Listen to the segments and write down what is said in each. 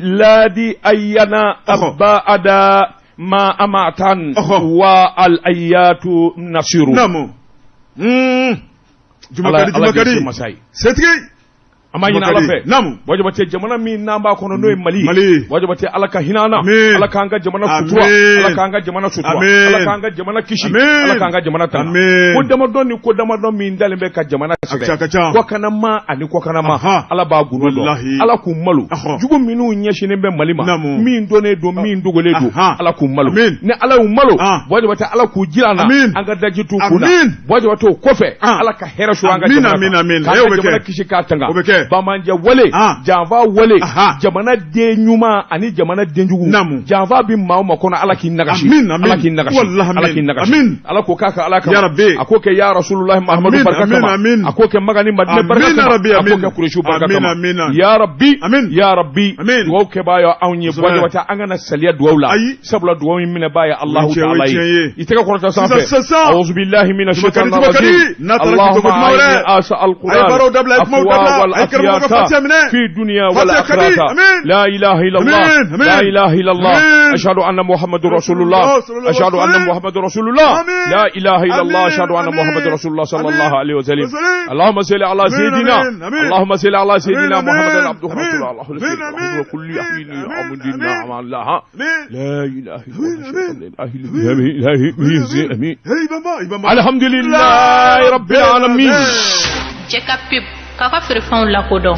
Ladi ayana abba ada ma amatan wa al ayatu nasiru. Naamu. Juma kadi, juma kadi. Masa ye. Setigi. An b'a ɲini Ala fɛ. Naamu. Buwa Jabate, jamana min n'an b'a kɔnɔ, n'o ye Mali ye. Mali. Buwa Jabate, Ala ka hinɛ an na. Amiin. Ala k'an ka jamana sutura. Amiin. Ala k'an ka jamana sutura. Amiin. Ala k'an ka jamana kisi. Amiin. Ala k'an ka jamana tanga. Amiin. Ko damadɔ ni ko damadɔ min dalen bɛ ka jamana A ka ca. Kɔkanama ani kɔkanama. Ahan. Ala b'a gundo dɔn. Walahi. Ala k'u malo. Ɔhɔ. Jugu minnu ɲɛsinnen bɛ Mali ma. Naamu. Min dɔnnen don, min dogolen don. Ahan. Ala k'u malo. Amiin. Ni Ala y'u malo. Ah. Buwa Jabate, Ala k'u jira an na. Amiin. An ka daji t'u kun na. Amiin. Buwa Jabate, o kɔfɛ. Ah. Ala ka hɛrɛ sɔrɔ an ka Amiin, jamana amiin, kan. amiin. K'an Eh, o ka bɛ kɛ. jamana kisi k'a tanga. O bɛ kɛ. Bamanjɛ wale. Ah. Janfa wale. Aha. Jamana den ɲuman ani jamana den jugu. Naamu. Janfa bi maa o maa kɔnɔ, Ala k'i nagasi. Amiin, amiin. Ala k'i nagasi. Walahi, Ala k'i amiin. nagasi. Amiin. Ala k'o k'a ka Ala kama. Ya Rabbi. A k'o kɛ ya Rasulullahi Muhammadu Amiin, barika amiin, kama. amiin. A k'o kɛ Makan ni Madinɛ barika Amiin, kama. Rabbi, A k'o amiin. kɛ Kuresiw barika Amiin, kama. amiin. Ya Rabbi. Amiin. Ya Rabbi. Amiin. Dugawu kɛbaa ye anw ye. Kosɛbɛ. Buwa Jabate, an kana saliya dugawu la. Ayi. Sabula dugawu in minɛbaa ye Alahu O ye tiɲɛ, o ye Taala ye. tiɲɛ ye. I tɛgɛ kɔrɔta sanfɛ. Sisan, sisan. Awuzu billahi mina Juma kadi, shaitani juma kadi. rajim. N'a taara k'i to ko kuma Allahumma wɛrɛ. inni as'al A ye baaraw dabila, a ye kumaw dabila, a ye karamɔgɔ ka fatiya minɛ. في الدنيا Fatiya kadi. والآخرة. Amiin. لا إله إلا الله. Amiin, amiin. لا إله إلا الله. Amiin. أشهد أن محمد رسول الله. صلى الله أشهد أن عليه وسلم. محمد رسول الله. آمين. لا إله إلا الله. آمين. أشهد أن آمين. محمد رسول الله صلى آمين. الله عليه وسلم. وسلم. اللهم صل على آمين، سيدنا. آمين، آمين. اللهم صل على سيدنا آمين، محمد آمين. عبده ورسوله. الله آمين، آمين. كل حين آمين، عبدنا آمين. مع الله. Amiin. لا إله إلا آمين، الله. لا إله إلا الله. Hey, Bamba, Bamba. الحمد لله رب العالمين. Cɛ ka pub k'a ka feerefɛnw lakodɔn.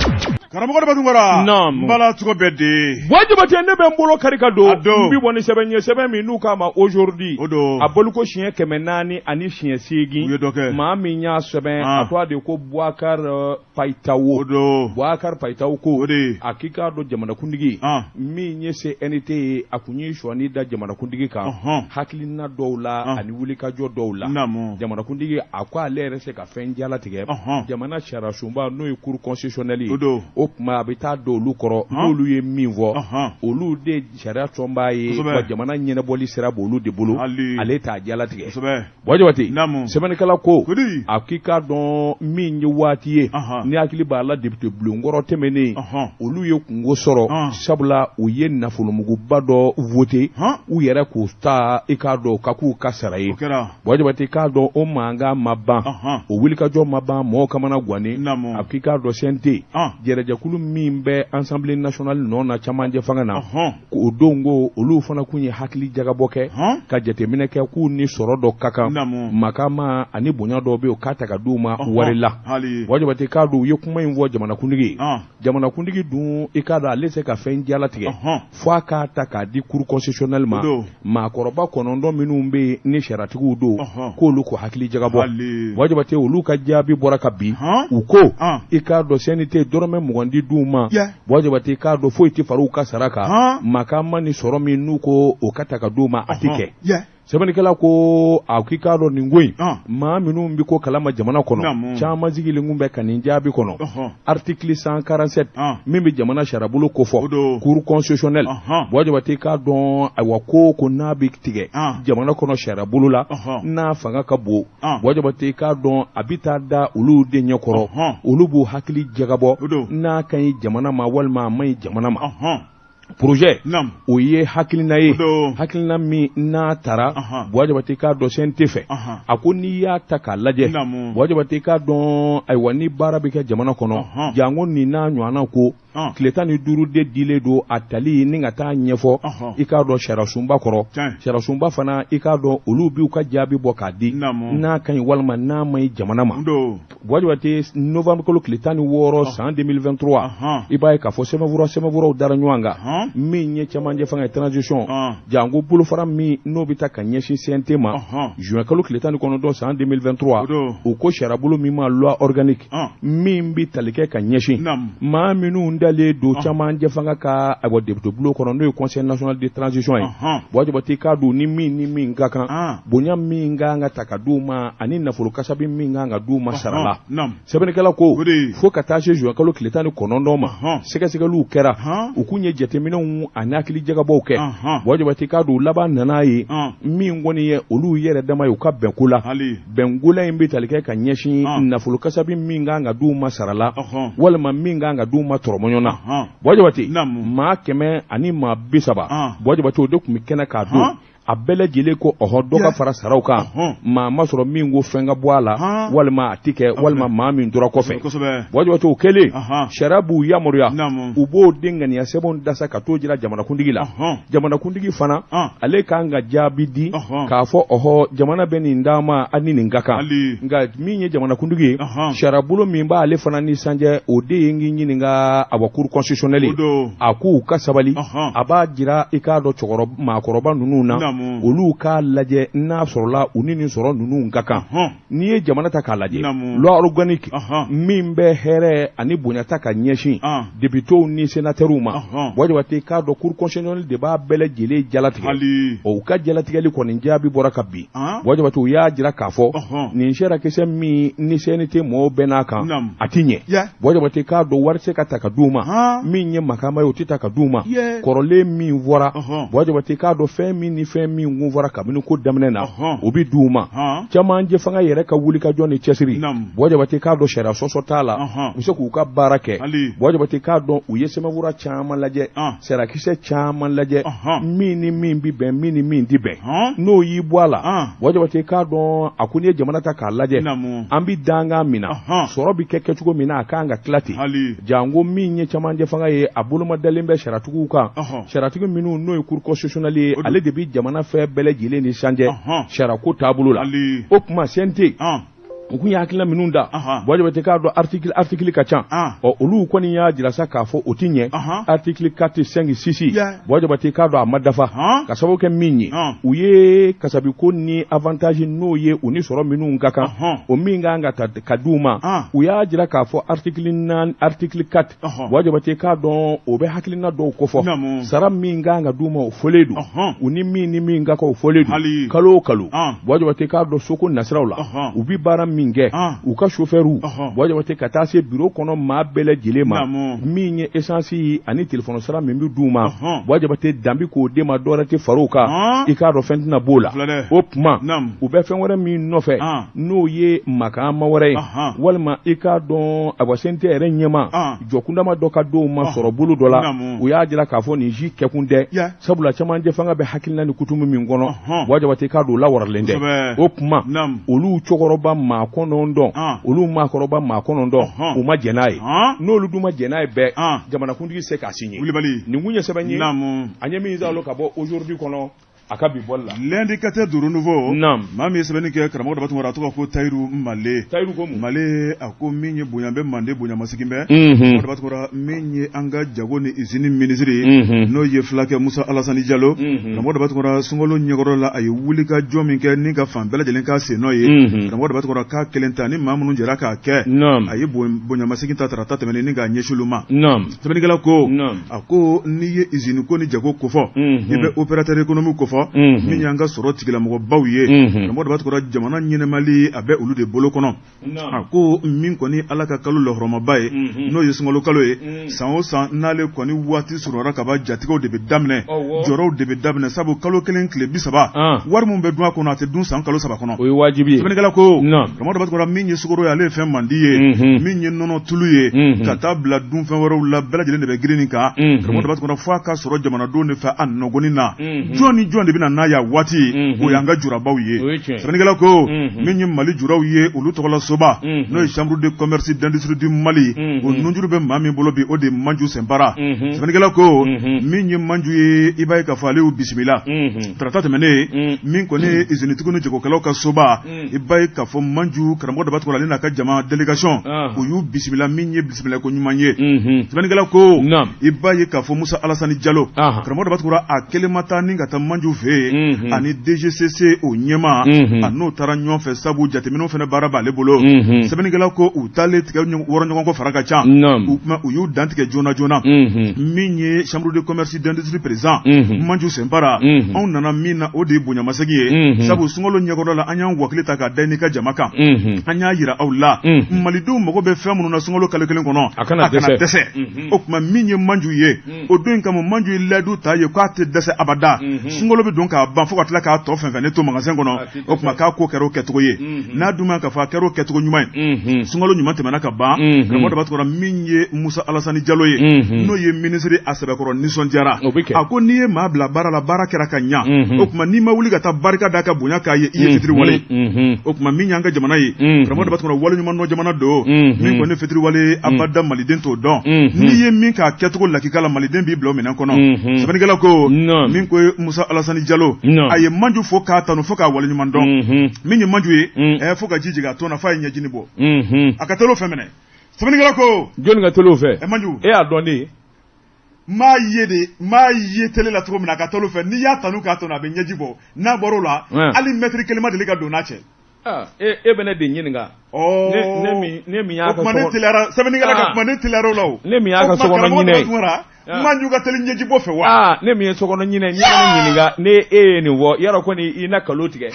Karamɔgɔ Daba Tunkara. Naamu. N bala cogo bɛɛ de. Buwa Jabate, ne bɛ n bolo kari ka don. A don. N bi bɔ ni sɛbɛn ye, sɛbɛn min n'u k'a ma Aujourd'hui. O don. A boliko siɲɛ 408. U ye dɔ kɛ. Maa min y'a sɛbɛn, Ah. a tɔgɔ de ko Boubacar Payitawo. O don. Boubacar Payitawo ko. O de. A k'i k'a dɔn jamanakuntigi. Ah. Min ye CNT ye, a kun ye sɔnni da jamanakuntigi kan. Ɔhɔn. Hakilina dɔw la Ah. ani wulikajɔ dɔw la. Naamu. Jamanakuntigi a ko ale yɛrɛ se ka fɛn jalatigɛ. Ɔhɔn. Jamana sariyasunba, n'o ye cour constitutionnelle ye. O don. O tuma a bɛ taa don olu kɔrɔ. Han. N'olu ye min fɔ. Ɔhɔn. Olu de sariya tɔnba ye. Kosɛbɛ. Wa jamana ɲɛnabɔli sira b'olu de bolo. Hali. Ale t'a jalatigɛ. Kosɛbɛ. Buwa Jabate. Naamu. Sɛbɛnnikɛla ko. Kodi. A k'i k'a dɔn min ye waati ye. Ɔhɔn. Ni hakili b'a la, député bulonkɔrɔ tɛmɛnen. Ɔhɔn. Olu ye kungo sɔrɔ. Ɔn. Sabula u ye nafolomuguba dɔ voté. Han. U yɛrɛ k'o ta, i k'a dɔn ka k'u ka sara ye. O kɛra. Buwa Jabate, k'a dɔn o mankan ma ban. Ɔhɔn. O wulikajɔ ma ban, mɔgɔw kamana gannen. Naamu. A k'i k'a dɔn CNT. Ɔn. Jɛrɛjɛkulu min bɛ Assemblée nationale nɔ na camancɛ fanga na. Ɔhɔn. O don ko olu fana kun ye hakili jagabɔ kɛ. Hɔn. Ka jateminɛ kɛ k'u ni sɔrɔ dɔ ka kan. Naamu. Makama ani bonya dɔw bɛ yen, o k'a ta ka d'u ma Ɔhɔn. wari la. Hali. Buwa Jabate, k'a dɔn u ye kuma in fɔ jamanakuntigi ye. Ɔn. Jamanakuntigi dun, i k'a dɔn ale se ka fɛn jalatigɛ. Ɔhɔn. Fo a k'a ta k'a di cour constitutionnelle ma. O don. Maakɔrɔba 9 minnu bɛ yen ni sariyatigiw don. Ɔhɔn. K'olu ko hakili jagabɔ. Hali. Buwa Jabate, olu ka jaabi bɔra ka bin. Hɔn. U ko Ɔn. i k'a dɔn CNT dɔrɔmɛ 20 di d'u ma. Yeah. Buwa Jabate, k'a dɔn foyi tɛ far'u ka sara kan. Hɔn. Makama ni sɔrɔ min n'u ko o ka ta ka d'u ma, a tɛ kɛ. Yeah. Sɛbɛnnikɛla ko a k'i k'a dɔn nin ko in, Ɔn. maa minnu bɛ ko kalama jamana kɔnɔ, Naamu. caman sigilen kun bɛ ka nin jaabi kɔnɔ. Ɔhɔn. Article 147 Ɔn. min bɛ jamana sariyabolo kofɔ, O don. cour constitutionnelle. Ɔhɔn. Buwa Jabate, k'a dɔn ayiwa ko n'a bɛ tigɛ Ɔn. jamana kɔnɔ sariyabolo la, Ɔhɔn. n'a fanga ka bon, Ɔn. Buwa Jabate, k'a dɔn a bɛ taa da olu de ɲɛkɔrɔ. Ɔhɔn. Olu b'u hakili jagabɔ O don. n'a ka ɲi jamana ma walima a ma ɲi jamana ma. Ɔhɔn. Projet Naamu. o ye hakilina ye, O don. hakilina min n'a taara, Ɔhɔn. Buwa Jabate, k'a dɔn CNT fɛ. Ɔhɔn. A ko n'i y'a ta k'a lajɛ, Naamu. Buwa Jabate, k'a dɔn ayiwa ni baara bɛ kɛ jamana kɔnɔ, Ɔhɔn. janko nin n'a ɲɔgɔnna ko, Ɔn. tile 15 de dilen don a tali ni ka taa ɲɛfɔ, Ɔhɔn. i k'a dɔn sariyasunba kɔrɔ. Tiɲɛ. Sariyasunba fana, i k'a dɔn olu b'u ka jaabi bɔ k'a di Naamu. n'a ka ɲi walima n'a ma ɲi jamana ma. O don. Buwa Jabate, novembre kalo tile 16 san 2023, Ɔhɔn. i b'a ye k'a fɔ sɛbɛnfura dara ɲɔgɔn kan Ɔhɔn. min ye camancɛ fanga ye, transition, Ɔn. janko bolofara min n'o bɛ taa ka ɲɛsin CNT ma, Ɔhɔn. juin kalo tile 19 san 2023, O don. u ko sariyabolo min ma loi organique Ɔn. min bɛ tali kɛ ka ɲɛsin Naamu. maa minnu dalen don camancɛ fanga ka ayiwa député bulon kɔnɔ, n'o ye conseil national de transition ye. Ɔhɔn. Buwa Jabate, k'a don ni min ni min ka kan, Ɔn. bonya min ka kan ka ta ka d'u ma ani nafolo kasabi min ka kan ka d'u ma sara la. Naamu. Sɛbɛnnikɛla ko O de ye. fo ka taa se juin kalo tile 19 ma, Ɔhɔn. sɛgɛsɛgɛliw kɛra. Ɔhɔn. U kun ye jateminɛ jateminɛw ani hakili jagabɔw kɛ. Buwa Jabate k'a dɔn laban nana ye min kɔni ye olu yɛrɛ dama ye u ka bɛnko la. Bɛnkola in bɛ tali kɛ ka ɲɛsin nafolo kasabi min kan ka d'u ma sara la, walima min kan ka d'u ma tɔrɔmɔɲɔ na. Buwa Jabate, maa 130, Buwa Jabate, o de tun bɛ kɛnɛ k'a don. A bɛɛ lajɛlen ko ɔhɔ, dɔ ka fara saraw kan. Maa ma sɔrɔ min ko fɛn ka bɔ a la, walima a tɛ kɛ, walima maa min tora kɔfɛ. Buwa Jabate, o kɛlen, sariya b'u yamaruya, u b'o den ŋaniya sɛbɛnw dasa ka t'o jira jamanakuntigi la. Jamanakuntigi fana, ale kan ka jaabi di k'a fɔ ɔhɔ, jamana bɛ nin d'an ma, ani nin ka kan. Nka min ye jamanakuntigi ye, sariyabolo min b'ale fana ni sanjɛ, o de ye n k'i ɲininka, awa, cour constitutionnelle. A ko u ka sabali, a b'a jira i k'a dɔn cɛkɔrɔba maakɔrɔba ninnu na, olu k'a lajɛ n'a sɔrɔla u ni nin sɔrɔ ninnu ka kan. N'i ye jamana ta k'a lajɛ, loi organique min bɛ hɛrɛ ani bonya ta ka ɲɛsin députéw ni sénateurw ma, Buwa Jabate k'a dɔn cour constitutionnelle de b'a bɛɛ lajɛlen jalatigɛ. O ka jalatigɛli kɔni jaabi bɔra ka bin. Buwa Jabate, u y'a jira k'a fɔ nin sariyakisɛ min ni CNT mɔgɔw bɛn n'a kan, a tɛ ɲɛ. Buwa Jabate k'a dɔn wari se ka ta ka d'u ma, min ye makama ye, o tɛ ta ka d'u ma. Kɔrɔlen min fɔra, Buwa Jabate k'a dɔn fɛn min ni fɛn min kun fɔra kabini ko daminɛ na, o bɛ d'u ma. Cɛmancɛ fanga yɛrɛ ka wulikajɔ ni cɛsiri, Buwa Jabate k'a dɔn sariya sɔsɔ t'a la, u bɛ se k'u ka baara kɛ. Buwa Jabate k'a dɔn u ye sɛbɛnfura caman lajɛ, sariyakisɛ caman lajɛ, min ni min bɛ bɛn, min ni min tɛ bɛn. N'o y'i bɔ a la, Buwa Jabate k'a dɔn a ko n'i ye jamana ta k'a lajɛ, an bɛ dankan min na, sɔrɔ bɛ kɛ kɛcogo min na, a kan ka tila ten. Janko min ye cɛmancɛ fanga ye, a bolomadalen bɛ sariyatigiw kan, sariyatigi minnu n'o ye cour constitutionnelle ye, ale de bɛ jamana fɛn bɛɛ lajɛlen ni sanjɛ sariyako taabolo la. O tuma CNT, u kun ye hakilina minnu da, Buwa Jabate k'a dɔn article ka ca. Ɔ, olu kɔni y'a jira sa k'a fɔ o ti ɲɛ. Article 4, 5, 6, Buwa Jabate k'a dɔn a ma dafa, ka sababu kɛ min ye, u ye kasabiko ni avantage n'o ye u ni sɔrɔ minnu ka kan, o min kan ka ta ka d'u ma. U y'a jira k'a fɔ article 4, article 4, Buwa Jabate k'a dɔn o bɛ hakilina dɔw kofɔ. Sara min kan ka d'u ma, o fɔlen don. U ni min ni min ka kan, o fɔlen don. Kalo o kalo, Buwa Jabate k'a dɔn soko nasiraw la, u bɛ baara min kɛ, u ka chauffeurw, Buwa Jabate, ka taa se bureau kɔnɔ maa bɛɛ lajɛlen ma, min ye essence ani téléphone sara min bɛ d'u ma, Buwa Jabate, danbi k'o d'e ma, dɔwɛrɛ tɛ far'o kan. I k'a dɔn fɛn tɛna b'o la. O tuma u bɛ fɛn wɛrɛ min nɔfɛ, n'o ye makama wɛrɛ ye, walima i k'a dɔn awa CNT yɛrɛ ɲɛma jɔkundama dɔ ka d'u ma sɔrɔ bolo dɔ la, u y'a jira k'a fɔ nin si kɛkun tɛ, sabula cɛmancɛ fanga bɛ hakilina ni kutumu min kɔnɔ, Buwa Jabate k'a dɔn o lawaralen tɛ. O tuma olu cɛkɔrɔba maa 9, olu maakɔrɔba maa 9, u ma jɛn n'a ye. N'olu dun ma jɛn n'a ye bɛɛ, jamanakuntigi se k'a signer. Nin kun ye sɛbɛn ye an ye min zalo ka bɔ Aujourd'hui kɔnɔ, a ka bi bɔli la. L'indicateur du renouveau. Maa min ye sɛbɛnni kɛ, karamɔgɔ Daba Tunkara, a tɔgɔ ko Tayiru Male. Tayiru ko mun? Male a ko min ye bonya bɛ mande, bonyamasegin bɛ. Karamɔgɔ Daba Tunkara, min ye an ka jago ni usine minisiri ye, n'o ye fulakɛ Musa Alasani Jalo. Karamɔgɔ Daba Tunkara, sunkalo ɲɛkɔrɔ la, a ye wulikajɔ min kɛ ni ka fan bɛɛ lajɛlen k'a sen nɔ ye. Karamɔgɔ Daba Tunkara, k'a kelen ta ni maa minnu jɛra k'a kɛ. A ye bonyamasegin ta tarata tɛmɛnen ni k'a ɲɛsin olu ma. Sɛbɛnnikɛla ko, a ko n'i ye usine ko ni jago kofɔ, i bɛ opérateur économique kofɔ, min y'an ka sɔrɔ tigilamɔgɔbaw ye. Karamɔgɔ Daba Tunkara, jamana ɲɛnɛmali a bɛ olu de bolo kɔnɔ. A ko min kɔni Ala ka kalo lɔhɔrɔmaba ye, n'o ye sunkalo kalo ye, san o san n'ale kɔni waati sɔrɔra ka ban, jatigɛw de bɛ daminɛ, jɔrɔw de bɛ daminɛ, sabu kalo 1 tile 30, wari min bɛ dun a kɔnɔ, a tɛ dun san kalo 3 kɔnɔ. O ye wajibi ye. Sɛbɛnnikɛla ko, karamɔgɔ Daba Tunkara, min ye sukaro ye, ale ye fɛn mandi ye, min ye nɔnɔ tulu ye, ka taa bila dunfɛn wɛrɛw la, bɛɛ lajɛlen de bɛ girin nin kan. Karamɔgɔ Daba Tunkara, fo a ka sɔrɔ jamanadenw de fɛ a nɔgɔnin na. Jɔn ni jɔn de bɛ na n'a y'a waati? O y'an ka jurabaw ye. Sɛbɛnnikɛla ko, min ye Mali juraw ye, olu tɔgɔla soba, n'o ye chambre de commerce d'industrie du Mali, o nunjuru bɛ maa min bolo bi, o de ye Manju Sɛnpara. Sɛbɛnnikɛla ko, min ye Manju ye, i b'a ye k'a fɔ ale y'u bisimila tarata tɛmɛnen. Min kɔni ye usinetigiw ni jagokɛlaw ka soba, i b'a ye k'a fɔ Manju, karamɔgɔ Daba Tunkara, ale n'a ka jama délégation, u y'u bisimila, min ye bisimila ko ɲuman ye. Sɛbɛnnikɛla ko, i b'a ye k'a fɔ Musa Alasani Jalo, karamɔgɔ Daba Tunkara, a kelen ma taa ni ka taa Manju fɛ. fɛ yen ani DGCC o ɲɛmaa a n'o taara ɲɔgɔn fɛ sabu jateminɛw fana baara b'ale bolo sɛbɛnnikɛla ko u taalen tigɛ wɔrɔ ɲɔgɔn kɔ fara ka ca u kuma u y'u dantigɛ joona joona min ye chambre de commerce d'industrie président Manju Sɛnpara anw nana min na o de ye bonyamasegin ye sabu sunkalo ɲɛkɔrɔ la an y'an wakili ta k'a da n'i ka jama kan an y'a jira aw la malidenw mago bɛ fɛn minnu na sunkalo kalo kelen kɔnɔ a kana dɛsɛ o tuma min ye Manju ye o don in kama Manju ye layidu ta ye k'a tɛ dɛsɛ abada sunkalo bɛ don k'a ban fo ka tila k'a tɔ fɛn fɛn ne to magasin kɔnɔ o tuma k'a ko kɛra o kɛcogo ye n'a dun ma k'a fɔ a kɛra o kɛcogo ɲuman ye sunkalo ɲuman tɛmɛna ka ban karamɔgɔ Daba Tunkara min ye Musa Alasani Jalo ye n'o ye minisiri a sɛbɛkɔrɔ nisɔndiyara a ko n'i ye maa bila baara la baara kɛra ka ɲa o tuma n'i ma wuli ka taa barika da ka bonya k'a ye i ye fitiriwale o tuma min y'an ka jamana ye karamɔgɔ Daba Tunkara waleɲumandɔn jamana don min kɔni fitiriwale abada maliden t'o dɔn n'i ye min k'a kɛcogo lakika la maliden b'i bila o minɛn kɔnɔ sɛbɛnnikɛla ko min ko ye Musa Alasani Jalo a ye Manju fo k'a tanu fo k'a waleɲuman dɔn min ye Manju ye fo ka ji jigin a ton na f'a ye ɲɛjini bɔ a ka teli o fɛ minɛ sɛbɛnnikɛla ko jɔnni ka teli o fɛ Manju e y'a dɔn de ye m'a ye de m'a ye télé la cogo min na a ka teli o fɛ n'i y'a tanu k'a tanu a bɛ ɲɛji bɔ n'a bɔr'o la hali mɛtiri kelen ma deli ka don n'a cɛ e bɛ ne de ɲininka ne min y'a ka kuma ne teliyara sɛbɛnnikɛla ka kuma ne teliyara o la o ne min y'a ka sokɔnɔ ɲinɛ ye Manju ka teli ɲɛji bɔ fɛ wa ne min ye sokɔnɔ ɲinɛ n'i ye ne ɲininka ne e ye nin fɔ yarɔ kɔni i na nkalon tigɛ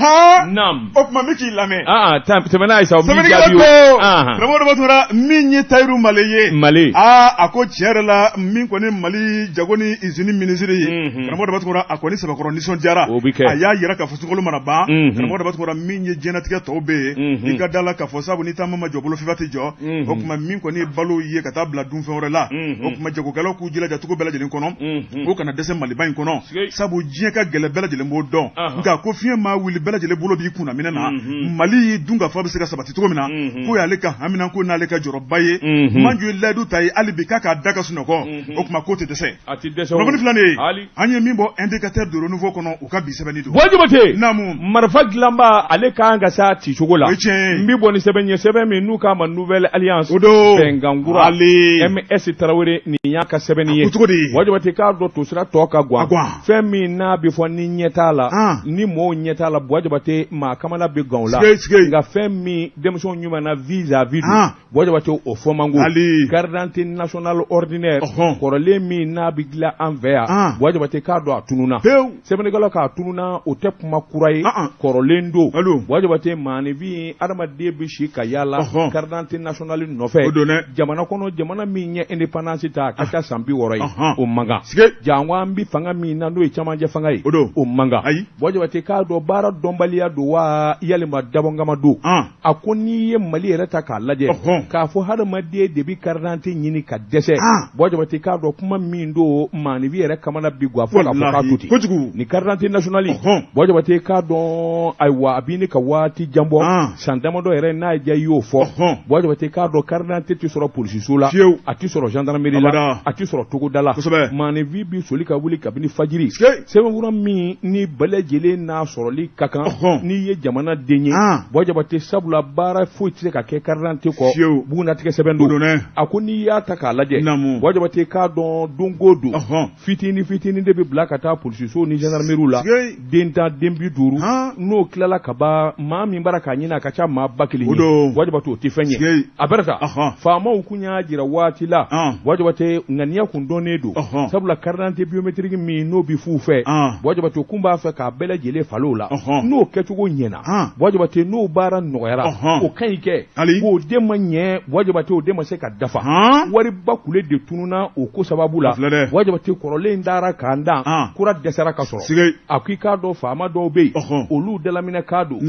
naam o tuma n bɛ k'i lamɛn tɛmɛ n'a ye sa o b'i jaabi o karamɔgɔ Daba Tunkara min ye Tayiru Male ye Male a ko tiɲɛ yɛrɛ la min kɔni Mali jago ni usine minisiri ye karamɔgɔ Daba Tunkara a kɔni sɛbɛkɔrɔ nisɔndiyara o bɛ kɛ a y'a yira k'a fɔ sunkalo mana ban karamɔgɔ Daba Tunkara min ye diɲɛlatigɛ tɔw bɛ yen i ka da la k'a fɔ sabu ni taama ma jɔ bolofifa tɛ jɔ o tuma min kɔni ye balo ye ka taa bila dunfɛn wɛrɛ la o tuma jagokɛlaw k'u jilaja cogo bɛɛ lajɛlen kɔnɔ k'u kana dɛsɛ Maliba in kɔnɔ sabu diɲɛ ka gɛlɛn bɛɛ lajɛlen b'o dɔn nka ko fiɲɛ maa wuli bɛɛ lajɛlen bolo b'i kunna minɛ na Mali dunkafa bɛ se ka sabati cogo min na k'o y'ale ka haminanko n'ale ka jɔrɔba ye Manju ye layidu ta ye hali bi k'a k'a da ka sunɔgɔ o tuma k'o tɛ dɛsɛ kunnafoni filɛ nin ye an ye min bɔ indicateur de renouveau kɔnɔ u ka bi sɛbɛnni don Buwa Jabate naamu marifa dilanba ale kan ka s'a cicogo la o ye tiɲɛ ye n bɛ bɔ ni sɛbɛn ye sɛbɛn min n'u k'a ma nouvelle alliance o don bɛnkan kura ale MS Tarawele nin y'a ka sɛbɛnni ye a ko cogo di Buwa Jabate k'a dɔn tosira tɔ ka a gan fɛn min n'a bɛ fɔ ni ɲɛ t'a la ni mɔɔw ɲɛ t'a la Buwa Jabate maa kamana bɛ gan o la nka fɛn min denmisɛnw ɲuman na vis à vis don Buwa Jabate o fɔ man go carte d'identité nationale ordinaire kɔrɔlen min n'a bɛ dilan an fɛ yan Buwa Jabate k'a dɔn a tununna sɛbɛnnikɛla k'a tununna o tɛ kuma kura ye kɔrɔlen don Buwa Jabate maaninfin adamaden bɛ si ka yaala carte d'identité nationale nɔfɛ jamana kɔnɔ jamana min ye indépendance ta a ka ca san 60 ye o man kan janko an bɛ fanga min na n'o ye camancɛ fanga ye o man kan Buwa Jabate k'a dɔn baara dɔnbaliya don wa yalima dabɔnkama don a ko n'i ye Mali yɛrɛ ta k'a lajɛ k'a fɔ hadamaden de bɛ carte d'identité ɲini ka dɛsɛ Buwa Jabate k'a dɔn kuma min don maaninfin yɛrɛ kamana bi gan fo k'a fɔ k'a to ten kojugu ni carte d'identité nationale Buwa Jabate k'a dɔn ayiwa a bɛ ɲini ka waati jan bɔ san damadɔ yɛrɛ n'a ye diya i y'o fɔ Buwa Jabate k'a dɔn carte d'identité tɛ sɔrɔ polisiso la a tɛ sɔrɔ gendarmerie la a tɛ sɔrɔ togoda la maaninfin bɛ soli ka wuli kabini fajiri sɛbɛnfura min ni bɛɛ lajɛlen n'a sɔrɔli ka kan n'i ye jamana den ye Buwa Jabate sabula baara foyi tɛ se ka kɛ carte d'identité kɔ bugunnatigɛ sɛbɛn don a ko n'i y'a ta k'a lajɛ Buwa Jabate k'a dɔn don o don fitinin fitinin de bɛ bila ka taa polisiso ni gendarmerie la den 10 den 50 n'o tilala ka ban maa min bara k'a ɲini a ka ca maa 1000 ye Buwa Jabate o tɛ fɛn ye a bɛrɛ ta faamaw kun y'a jira waati la Buwa Jabate ŋaniya kun dɔnnen don sabula carte d'identité biométrique min n'o bɛ f'u fɛ Buwa Jabate kun b'a fɛ k'a bɛɛ lajɛlen falen o la n'o kɛcogo ɲɛna Buwa Jabate n'o baara nɔgɔyara o ka ɲi kɛ k'o den ma ɲɛ Buwa Jabate o den ma se ka dafa wariba kule de tununna o ko sababu la Buwa Jabate kɔrɔlen dara k'an dan kura dɛsɛra ka sɔrɔ a ko i k'a dɔn faama dɔw bɛ yen olu dalaminɛ k'a don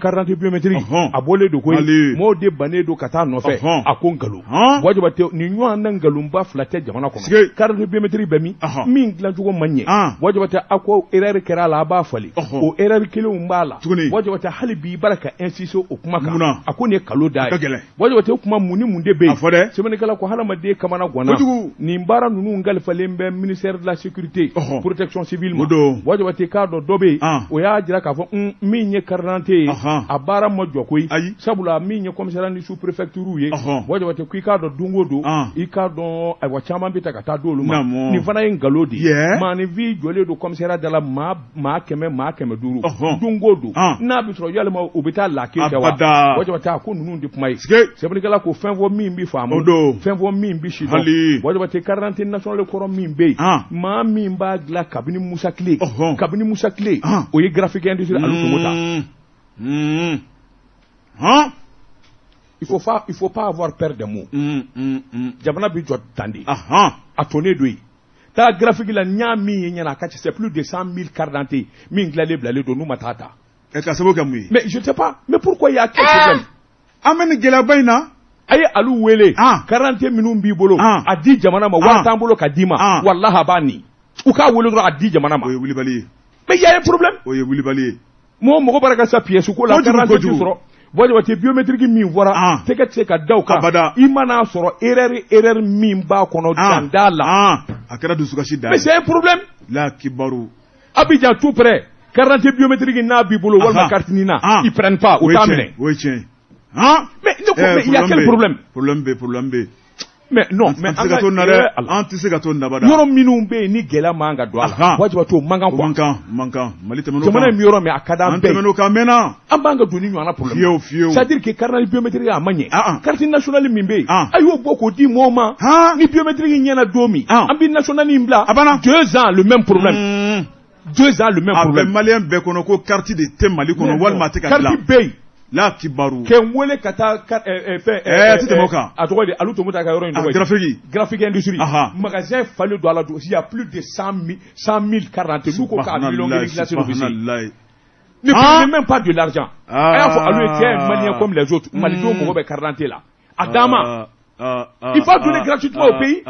carte d'identité biométrique a bɔlen don koyi mɔɔw de bannen don ka taa nɔfɛ a ko nkalon Buwa Jabate nin ɲɔgɔn na nkalonba fila tɛ jamana kɔnɔ carte d'identité biométrique bɛ min min dilancogo ma ɲɛ Buwa Jabate a ko erreur kɛra a la a b'a falen o erreur kelenw b'a la Buwa Jabate hali bi i b'a la ka insister o kuma kan a ko nin ye nkalon da ye Buwa Jabate o kuma mun ni mun de bɛ yen sɛbɛnnikɛla ko hadamaden kamana ganna nin baara ninnu kalifalen bɛ ministère de la sécurité protection civile ma Buwa Jabate k'a dɔn dɔ bɛ yen o y'a jira k'a fɔ min ye carte d'identité ye a baara ma jɔ koyi sabula min ye commissariat ni sous préfecture ye Buwa Jabate ko i k'a dɔn don o don i k'a dɔn ayiwa caman bɛ ta ka taa d'olu ma nin fana ye nkalon de ye maaninfin jɔlen don commissariat da la maa 100 maa 500 don o don n'a bɛ sɔrɔ yalima u bɛ taa la kɛ wa Buwa Jabate a ko ninnu de kuma ye sɛbɛnnikɛla ko fɛn fɔ min bɛ faamu fɛn fɔ min bɛ sidɔn Buwa Jabate carte d'identité nationale kɔrɔ min bɛ yen maa min b'a dilan kabini Musa tile kabini Musa tile o ye Graphic Industrie Alu Tomo ta. Il faut pas, il faut pas avoir peur des mots. Jamana bɛ jɔ tan de. A tonnen don yen. Taa graphique la n y'a min ye ɲɛna a ka ca c'est plus de 100 000 cartes d'identité min dilanlen bilalen don n'u ma taa ta. Ɛ ka sababu kɛ mun ye? Mais je ne sais pas. Mais pourquoi il y a quel problème? An bɛ nin gɛlɛyaba in na. A ye Alu wele. Carte d'identité minnu b'i bolo. A di jamana ma wari t'an bolo ka d'i ma. Walahi a b'a nin. U k'a wele dɔrɔn a di jamana ma. O ye wulibali ye. Mais il y a un problème. O ye wulibali ye. Mɔgɔ mɔgɔ b'a ka sa pièce ko la carte d'identité sɔrɔ. Buwa Jabate biométrique min fɔra tɛgɛ tɛ se ka da o kan i man'a sɔrɔ erreur min b'a kɔnɔ dan t'a la. A kɛra dusukasi dan ye. Mais c'est un problème. La kibaru. Abidjan tout près carte d'identité biométrique n'a b'i bolo walima carte NINA ils prennent pas u t'a minɛ. O ye tiɲɛ ye. Mais ne ko mais il y a quel problème? Problème bɛ problème bɛ. Mais non mais an tɛ se ka to nin na dɛ an tɛ se ka to nin na abada. Yɔrɔ minnu bɛ yen ni gɛlɛya man kan ka don a la Buwa Jabate o man kan quoi. Man kan Mali tɛmɛn'o kan. Jamana in bɛ yɔrɔ min a ka d'an bɛɛ ye. An tɛmɛn'o kan a mɛnna. An b'an ka don ni ɲɔgɔnna problème. Fiyewu fiyewu. C'est à dire que carte d'identité biométrique a ma ɲɛ. Carte nationale min bɛ yen. A y'o bɔ k'o di mɔgɔw ma. Ni biométrique ɲɛna don min. An bɛ nationale in bila. A banna. 2 ans le même problème. 2 ans le même problème. A bɛ malien bɛɛ kɔnɔ ko carte de tɛ Mali kɔnɔ walima a tɛ ka dilan. Carte bɛ yen. La kibaru. Kɛ n wele ka taa fɛn. Ti tɛmɛ o kan. A tɔgɔ di Alu Tomo ta ka yɔrɔ in tɔgɔ ye. Graphique. Graphique Industrie. Magasin falen don a la don il y a plus de 100 000 cartes d'identité n'u ko k'a million kelen glacé don bɛ se. Ne prenez même pas de l'argent. A y'a fɔ Alu ye tu es un Malien comme les autres. Malidenw mago bɛ carte d'identité la. A d'a ma. Il va donner gratuitement au pays.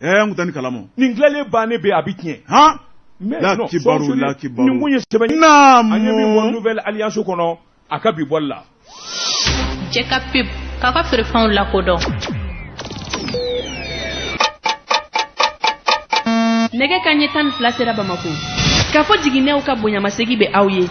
N kun tɛ nin kalama. Nin dilanlen bannen bɛ yen a bɛ tiɲɛ. Mais non, nin kun ye sɛbɛn ye. An ye min bɔ nouvelle alliance kɔnɔ. A ka bi bɔli la. Cɛ ka pub k'a ka feerefɛnw lakodɔn. Nɛgɛ kanɲɛ 12 sera Bamako. K'a fɔ jiginɛw ka bonyamasegin bɛ aw ye.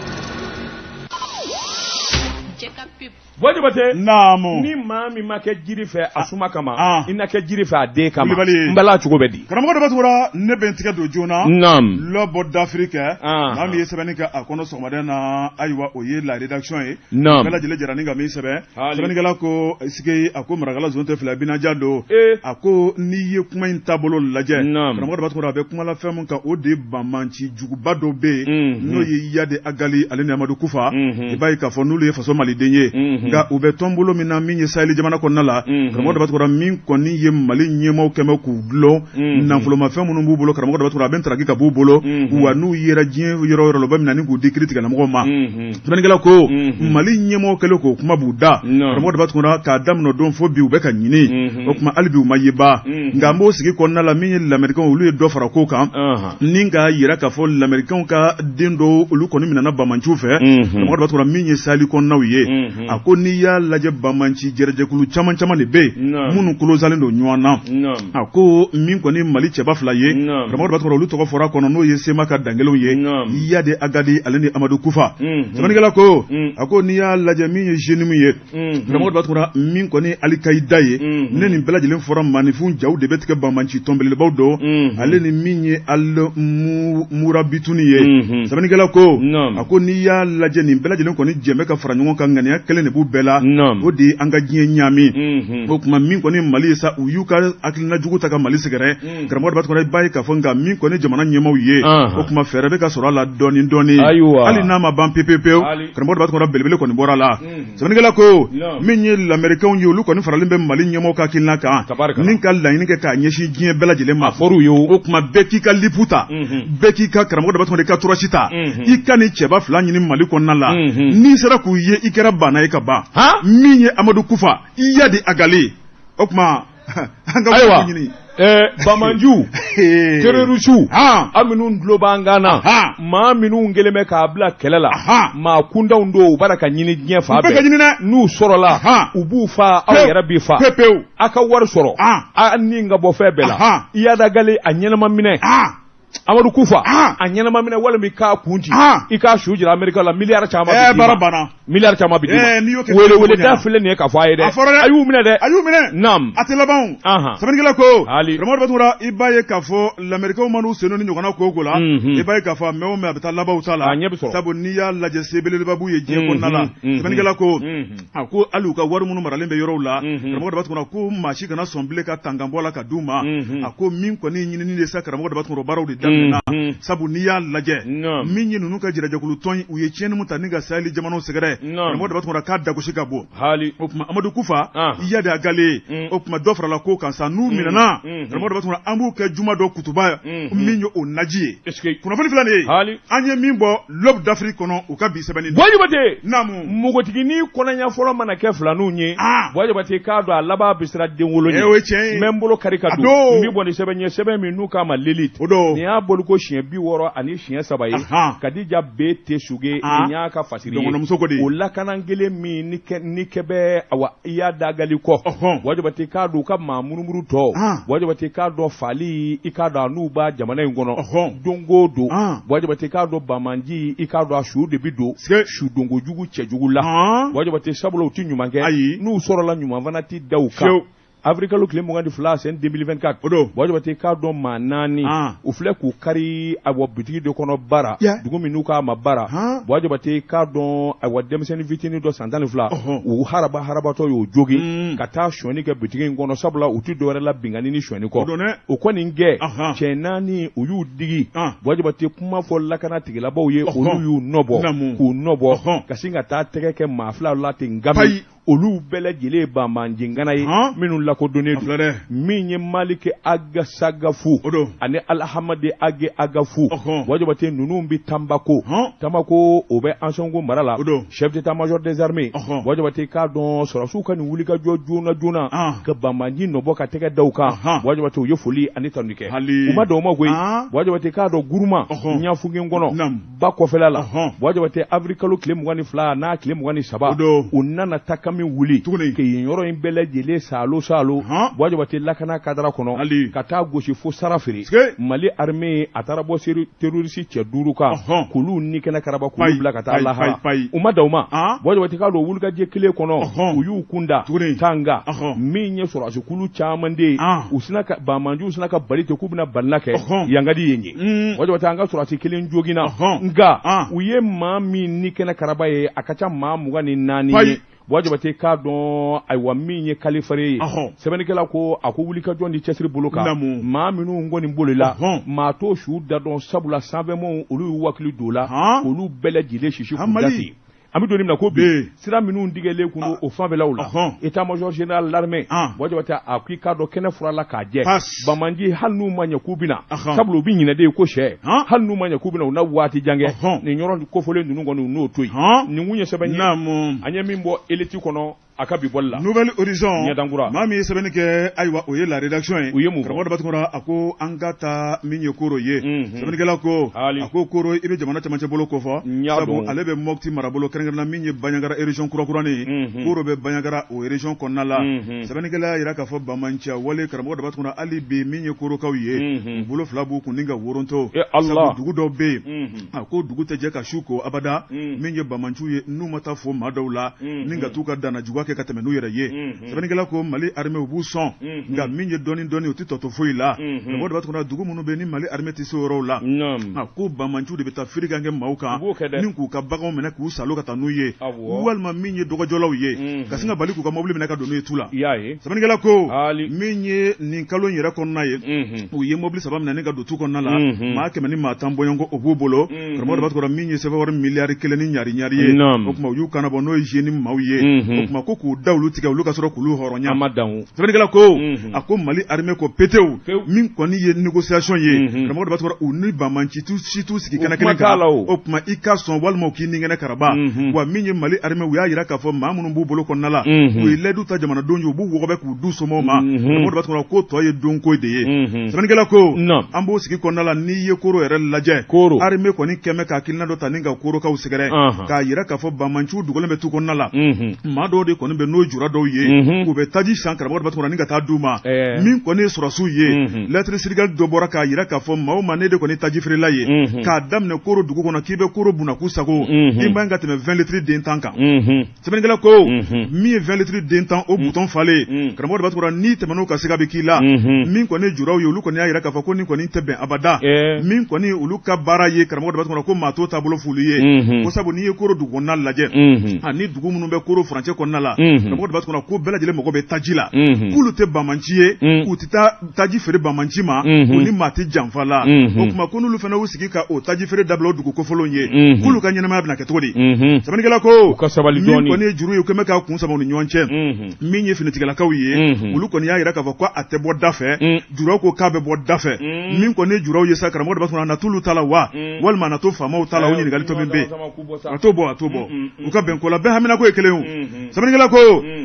Cɛ ka pub. Buwa Jabate. Naamu. Ni maa min ma kɛ jiri fɛ a suma kama. I na kɛ jiri fɛ a den kama. Kulibali. N bala cogo bɛ di. Karamɔgɔ Daba Tunkara ne bɛ n tigɛ don joona. Naamu. L'Aube d'Afrique. Maa min ye sɛbɛnni kɛ a kɔnɔ sɔgɔmada in na ayiwa o ye la rédaction ye. Naamu. Bɛɛ lajɛlen jɛra ni ka min sɛbɛn. Sɛbɛnnikɛla ko sike a ko marakala zon tɛ fila binaja don. A ko n'i ye kuma in taabolo lajɛ. Naamu. Karamɔgɔ Daba Tunkara a bɛ kuma la fɛn min kan o de ye banbanci juguba dɔ bɛ yen. N'o ye Iyad Ag Ghali ale ni Amadu Kufa. I b'a ye k'a fɔ n'olu ye faso maliden ye. Nka u bɛ tɔnbolo min na min ye Sahel jamana kɔnɔna la karamɔgɔ Daba Tunkara min kɔni ye Mali ɲɛmaaw kɛmɛ k'u dulon nafolomafɛn minnu b'u bolo karamɔgɔ Daba Tunkara a bɛ ntaraki ka b'u bolo wa n'u yera diɲɛ yɔrɔ o yɔrɔ la u bɛ minɛ ni k'u di kiiritigɛlamɔgɔw ma sɛbɛnnikɛla ko Mali ɲɛmaaw kɛlen k'o kuma b'u da karamɔgɔ Daba Tunkara k'a daminɛ don fo bi u bɛ ka ɲini o tuma hali bi u ma yeba nka an b'o sigi kɔnɔna la min ye lamɛrikɛnw olu ye dɔ fara ko kan ni k'a yira k'a fɔ lamɛrikɛnw ka den dɔw olu kɔni minɛna banbanciw fɛ karamɔgɔ Daba Tunkara min ye Sahel kɔnɔnaw ye a ko n'i y'a lajɛ banbanci jɛrɛjɛkulu caman caman de bɛ yen minnu kolosalen don ɲɔgɔn na a ko min kɔni Mali cɛba fila ye karamɔgɔ Daba Tunkara olu tɔgɔ fɔra kɔnɔ n'o ye Sema ka dankelenw ye Iyad Ag Ghali ale ni Amadu Kufa sɛbɛnnikɛla ko a ko n'i y'a lajɛ min ye JNIM ye karamɔgɔ Daba Tunkara min kɔni Alikayida ye ne nin bɛɛ lajɛlen fɔra maaninfin jaw de bɛ tigɛ banbanci tɔnbelebelebaw don ale ni min ye Al Murabituni ye sɛbɛnnikɛla ko a ko n'i y'a lajɛ nin bɛɛ lajɛlen kɔni jɛmɛ ka fara ɲɔgɔn kan ŋaniya kelen de b'u bɛɛ la o de ye an ka diɲɛ ɲaami o tuma min kɔni Mali ye sa u y'u ka hakilina jugu ta ka Mali sɛgɛrɛ karamɔgɔ Daba Tunkara i b'a ye k'a fɔ nka min kɔni jamana ɲɛmaaw ye o tuma fɛɛrɛ bɛ ka sɔrɔ a la dɔɔni dɔɔni hali n'a ma ban pewu pewu karamɔgɔ Daba Tunkara belebele kɔni bɔra a la sɛbɛnnikɛla ko min ye lamɛrikɛnw ye olu kɔni faralen bɛ Mali ɲɛmaaw ka hakilina kan ni ka laɲini kɛ k'a ɲɛsin diɲɛ bɛɛ lajɛlen ma o tuma bɛɛ k'i ka lipu ta bɛɛ k'i ka karamɔgɔ Daba Tunkara i ka torche ta i ka nin cɛba fila ɲini Mali kɔnɔna la n'i sera k'u ye i kɛra banna ye ka ban min ye Amadu Kufa Iyad Ag Ghali o tuma an ka ayiwa ɲini banbanciw terroristew an minnu tulo b'an kan na maa minnu kɛlen bɛ k'a bila kɛlɛ la maa kuntanw don u b'a ka ɲini diɲɛ fan bɛɛ n'u sɔrɔla u b'u fa aw yɛrɛ b'i fa pewu a ka wari sɔrɔ a ni ka bɔ fɛn bɛɛ la Iyad Ag Ghali a ɲɛnama minɛ. Amadu Kufa a ɲɛnama minɛ walima i k'a kun ci i k'a su jira Amerika la miliyari caman bɛ d'i ma baara banna miliyari caman bɛ d'i ma wele weleda filɛ nin ye k'a fɔ a ye dɛ a fɔra dɛ a y'u minɛ dɛ a y'u minɛ naam a tɛ laban o sɛbɛnnikɛla ko karamɔgɔ Daba Tunkara i b'a ye k'a fɔ lamerikɛnw man'u sen don nin ɲɔgɔnna ko o ko la i b'a ye k'a fɔ a mɛn o mɛn a bɛ taa laban u ta la a ɲɛ bɛ sɔrɔ sabu n'i y'a lajɛ se belebeleba b'u ye diɲɛ kɔnɔna la sɛbɛnnikɛla ko a ko hali u ka wari minnu maralen bɛ yɔrɔw la karamɔgɔ Daba Tunkara ko maa si kana sɔn bilen ka tangan bɔ a la ka d'u ma a ko min kɔni ɲinini de sa karamɔgɔ Daba Tunkara baaraw de daminɛna sabu n'i y'a lajɛ min ye ninnu ka jɛrɛjɛkulu tɔn u ye tiɲɛni min ta ni ka saheli jamanaw sɛgɛrɛ karamɔgɔ Daba Tunkara k'a dagosi ka bon o tuma Amadu Kufa Iyad Ag Ghali o tuma dɔ farala ko kan sa n'u minɛna karamɔgɔ Daba Tunkara an b'u kɛ juma dɔ kutuba min ye o naji ye kunnafoni filɛ nin ye an ye min bɔ L'aube d'Afrique kɔnɔ u ka bi sɛbɛnni Buwa Jabate naamu npogotiginin kɔnɔɲɛ fɔlɔ mana kɛ filaninw ye Buwa Jabate k'a dɔn a laban bɛ siran denwolo ɲɛ o ye tiɲɛ ye n bɛ n bolo kari ka don n bɛ bɔ ni sɛbɛn ye sɛbɛn min n'u k'a ma L'Élite o don nin y'a bɔliko siɲɛ 63 ye Kadija B Tesuge nin y'a ka fasiri ye dɔgɔnɔmuso ko de o lakana kelen min ni kɛ bɛ awa Iyad Ag Ghali kɔ Buwa Jabate k'a dɔn u ka maa murumuru tɔ Buwa Jabate k'a dɔn fali i k'a dɔn a n'u b'a jamana in kɔnɔ don o don Buwa Jabate k'a dɔn banbaanci i k'a dɔn a su de bɛ don su donko jugu cɛjugu la Buwa Jabate sabula u tɛ ɲuman kɛ ayi n'u sɔrɔla ɲuman fana tɛ da u kan avril kalo tile 22 san 2024 o don Buwa Jabate k'a dɔn maa naani u filɛ k'u kari awa bitigi dɔ kɔnɔ Bara dugu min n'u k'a ma Bara Buwa Jabate k'a dɔn awa denmisɛnnin fitinin dɔ san 12 u haraba harabatɔ y'o jogin ka taa sonyani kɛ bitigi in kɔnɔ sabula u tɛ dɔwɛrɛ la binkanni ni sonyani kɔ o kɔni gɛn cɛ naani u y'u digi Buwa Jabate kuma fɔ lakana tigilamɔgɔw ye olu y'u nɔbɔ k'u nɔbɔ ka sin ka taa tɛgɛ kɛ maa fila la ten nka olu bɛɛ lajɛlen ye banbaanci ŋana ye minnu lakodɔnnen don min ye Maliki Ag Sagafu ani Alihamadi Ag Agafu Buwa Jabate ninnu bɛ Tanbako Tanbako o bɛ Ansɔngo mara la chef d'état-major des armées Buwa Jabate k'a dɔn sɔrɔdasiw ka nin wulikajɔ joona joona ka banbaanci nɔbɔ ka tɛgɛ da u kan Buwa Jabate u ye foli ani tanuni kɛ u ma dan o ma koyi Buwa Jabate k'a dɔn Guruma Ɲafunke kɔnɔ ba kɔfɛla la Buwa Jabate avril kalo tile 22 n'a tile 23 u nana takami wuli ka yen yɔrɔ in bɛɛ lajɛlen saalo saalo Buwa Jabate lakana kadara kɔnɔ ka taa gosi fo sara feere Mali armée a taara bɔ terroriste cɛ duuru kan k'olu ni kɛnɛ karaba k'olu bila ka taa lahara u ma dan o ma Buwa Jabate k'a dɔn wulikajɛ kelen kɔnɔ u y'u kun da Tanga min ye sɔrɔdasikulu caman de ye u sina ka banbaanciw sina ka bali ten k'u bɛna balina kɛ yangadi yen ye Buwa Jabate an ka sɔrɔdasi kelen joginna nka u ye maa min ni kɛnɛ karaba ye a ka ca maa 24 ye Buwa Jabate k'a dɔn ayiwa min ye kalifare ye sɛbɛnnikɛla ko a ko wulikajɔ ni cɛsiri bolo kan maa minnu kɔni bolila maa t'o su da dɔn sabula sanfɛmɔgɔw olu y'u hakili don o la olu bɛɛ lajɛlen sisi k'u da ten an bɛ don min na ko bi sira minnu tigɛlen kun don o fanfɛlaw la état-major général l'armée Buwa Jabate a ko i k'a dɔn kɛnɛ furala k'a jɛ banbaanci hali n'u ma ɲɛ k'u bɛ na sabula u bɛ ɲinɛ de ye ko sɛ hali n'u ma ɲɛ k'u bɛ na u na waati jan kɛ nin yɔrɔ kofɔlen ninnu kɔni u n'o to yen nin kun ye sɛbɛn ye an ye min bɔ Élite kɔnɔ a ka bi bɔli la Nouvel Horizon ɲɛdankura maa min ye sɛbɛnni kɛ ayiwa o ye la rédaction ye u ye mun fɔ karamɔgɔ Daba Tunkara a ko an ka taa min ye Koro ye sɛbɛnnikɛla ko a ko Koro i bɛ jamana cɛmancɛ bolo kofɔ sabu ale bɛ Mopti marabolo kɛrɛnkɛrɛnna min ye Bandiagara région kurakuranin ye Koro bɛ Bandiagara o région kɔnɔna la sɛbɛnnikɛla y'a jira k'a fɔ banbaanciya wale karamɔgɔ Daba Tunkara hali bi min ye Korokaw ye u bolo fila b'u kun ni ka woronto sabu dugu dɔw bɛ yen a ko dugu tɛ jɛ ka su ko abada min ye banbaanciw ye n'u ma taa fo maa dɔw la ni ka t'u ka danna juguya kɛ ka tɛmɛ n'u yɛrɛ ye sɛbɛnnikɛla ko Mali armée u b'u sɔn nka min ye dɔɔni dɔɔni u tɛ tɔ to foyi la karamɔgɔ Daba Tunkara dugu minnu bɛ ni Mali armée tɛ se o yɔrɔw la a ko banbaanciw de bɛ taa firikan kɛ maaw kan ni k'u ka baganw minɛ k'u salo ka taa n'u ye walima min ye dɔgɔjɔlaw ye ka sin ka bali k'u ka mobili minɛ ka don n'u ye tu la sɛbɛnnikɛla ko min ye nin kalo in yɛrɛ kɔnɔna ye u ye mobili saba minɛ ni ka don tu kɔnɔna la maa 100 ni maa 10 bɔɲɔgɔnko o b'u bolo karamɔgɔ Daba Tunkara min ye sefa wari miliyari 1 ni ɲari ɲari ye o tuma u y'u kannabɔ n'o ye JNIM maaw ye o tuma ko k'u da olu tigɛ olu ka sɔrɔ k'olu hɔrɔnya sɛbɛnnikɛla ko a ko Mali armée ko petewu min kɔni ye négociation ye karamɔgɔ Daba Tunkara u ni banbaanci si t'u sigi kɛnɛ kelen kan o tuma i ka sɔn walima u k'i ni kɛnɛ karaba wa min ye Mali armée u y'a jira k'a fɔ maa minnu b'u bolo kɔnɔna la u ye layidu ta jamanadenw ye u b'u wɔgɔbɛ k'u d'u somɔgɔw ma karamɔgɔ Daba Tunkara ko tɔ ye donko de ye sɛbɛnnikɛla ko an b'o sigi kɔnɔna la n'i ye Koro yɛrɛ lajɛ armée kɔni kɛmɛ ka hakilina dɔ ta ni ka Korokaw sɛgɛrɛ k'a jira k'a fɔ banbaanciw dogolen bɛ tu kɔnɔna la maa dɔw de kɔni kɔni bɛ n'o jura dɔw ye u bɛ taji san karamɔgɔ Daba Tunkara ni ka taa d'u ma min kɔni ye sɔrɔdasiw ye lettre circulaire dɔ bɔra k'a jira k'a fɔ maa o maa ne de kɔni taji feerela ye k'a daminɛ Koro dugu kɔnɔ k'i bɛ Koro Bunaku sago i man ka tɛmɛ 20 litres den tan kan. Sɛbɛnnikɛla ko min ye 20 litres den tan o bouton falen karamɔgɔ Daba Tunkara n'i tɛmɛn'o kan siga bɛ k'i la. Min kɔni ye juraw ye olu kɔni y'a jira k'a fɔ ko nin kɔni tɛ bɛn abada. Min kɔni olu ka baara ye karamɔgɔ Daba Tunkara ko maa t'o taabolo f'olu ye ko sabu n'i ye Koro dugu kɔnɔna lajɛ ani dugu minnu bɛ Koro furancɛ kɔnɔna la karamɔgɔ Daba Tunkara ko bɛɛ lajɛlen mago bɛ taji la k'olu tɛ banbaanci ye u tɛ taa taji feere banbaanci ma u ni maa tɛ janfa la o tuma ko n'olu fana y'u sigi ka o taji feere dabila o dugu kofɔlenw ye k'olu ka ɲɛnamaya bɛna kɛ cogo di? Sɛbɛnnikɛla ko u ka sabali dɔɔnin. Min kɔni ye juru ye u kɛlen bɛ k'a kun sama u ni ɲɔgɔn cɛ. Min ye finitigilakaw ye olu kɔni y'a jira k'a fɔ ko a tɛ bɔ da fɛ. Juraw ko k'a bɛ bɔ da fɛ. Min kɔni ye juraw ye sa karamɔgɔ Daba Tunkara na t'olu ta la wa walima na to faamaw ta la o ɲininkali tɔ min bɛ yen a t'o bɔ a t'o bɔ u ka bɛn ko la bɛɛ haminako ye kelen o. Sɛbɛnnikɛla ko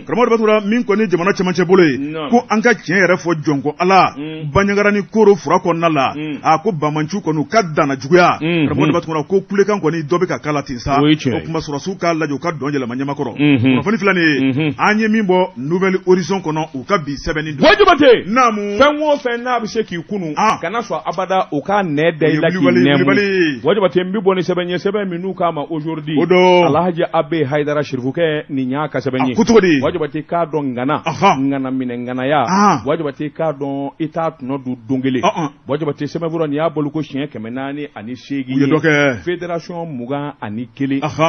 karamɔgɔ Daba Tunkara min kɔni jamana cɛmancɛ bolo ye ko an ka tiɲɛ yɛrɛ fɔ jɔnko Ala Banjagara ni Koro fura kɔnɔna la a ko banbaanciw kɔni u ka danna juguya karamɔgɔ Daba Tunkara ko kulekan kɔni dɔ bɛ ka k'a la ten sa o tuma sɔrɔdasiw k'a lajɛ u ka dɔn yɛlɛma ɲɛmakɔrɔ kunnafoni filɛ nin ye an ye min bɔ Nouvel Horizon kɔnɔ u ka bi sɛbɛnni don. Jabate naamu fɛn o fɛn n'a bɛ se k'i kunu kana sɔn abada o k'a nɛ da i la k'i nɛɛmu. Buwa Jabate n bɛ bɔ ni sɛbɛn ye sɛbɛn min n'u k'a ma aujourd'hui o don Alhaji Abe Hayidara Sirifukɛ nin y'a ka sɛbɛn ye a ko cogo di? Buwa Jabate k'a dɔn ŋana ŋana minɛ ŋanaya Buwa Jabate k'a dɔn i t'a tɔnɔ dun don kelen Buwa Jabate sɛbɛnfura nin y'a bɔliko siɲɛ 408 ye dɔ kɛ fédération 21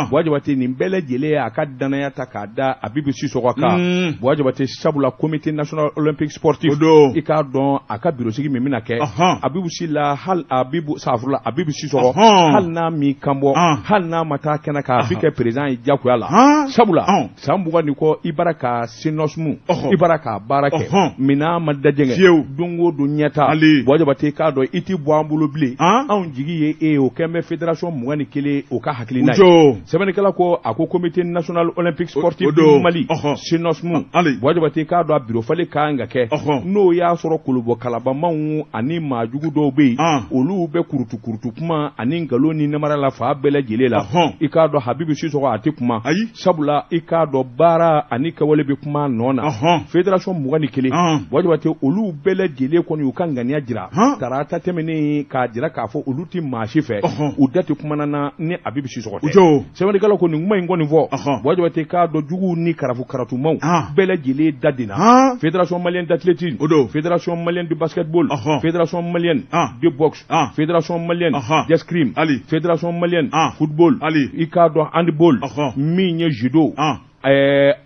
Buwa Jabate nin bɛɛ lajɛlen ye a ka danaya ta k'a da Abibu Sisɔkɔ kan Buwa Jabate sabula comité national olympique sportif i k'a dɔn a ka bureau sigi min bɛna kɛ Abibu Sila hali Abibu safurula Abibu Sisɔkɔ hali n'a m'i kan bɔ hali n'a ma taa kɛnɛ kan a bɛ kɛ président ye jagoya la sabula san 20 ni kɔ i bara ka CNOSM i bara k'a baara kɛ minɛn ma dajɛngɛ fiyewu don o don ɲɛtaa Buwa Jabate k'a dɔn i tɛ bɔ an bolo bilen anw jigi ye e ye o kɛn bɛ fédération 21 o ka hakilina ye sɛbɛnnikɛla ko a ko comité national olympique sportif du Mali CNOSM Buwa Jabate k'a dɔn a bureau falen ka kan ka kɛ n'o y'a sɔrɔ kolobɔ kalabamaw ani maajugu dɔw bɛ yen olu bɛ kurutu kurutu kuma ani nkalon ni namara la fan bɛɛ lajɛlen la i k'a dɔn Habibu Sisɔkɔ a tɛ kuma sabula i k'a dɔn baara ani kɛwale bɛ kuma nɔ na fédération 21 Buwa Jabate olu bɛɛ lajɛlen kɔni y'u ka ŋaniya jira tarata tɛmɛnen k'a jira k'a fɔ olu tɛ maa si fɛ u da tɛ kumana na ni Abibu Sisɔkɔ tɛ sɛbɛnnikɛla ko nin kuma in kɔni fɔ Buwa Jabate k'a dɔn juguw ni karafu karatumaw bɛɛ lajɛlen da denna fédération malienne d'athlétisme fédération malienne de basketball fédération malienne de boxe fédération malienne d'escrime fédération malienne football i k'a dɔn handball min ye judo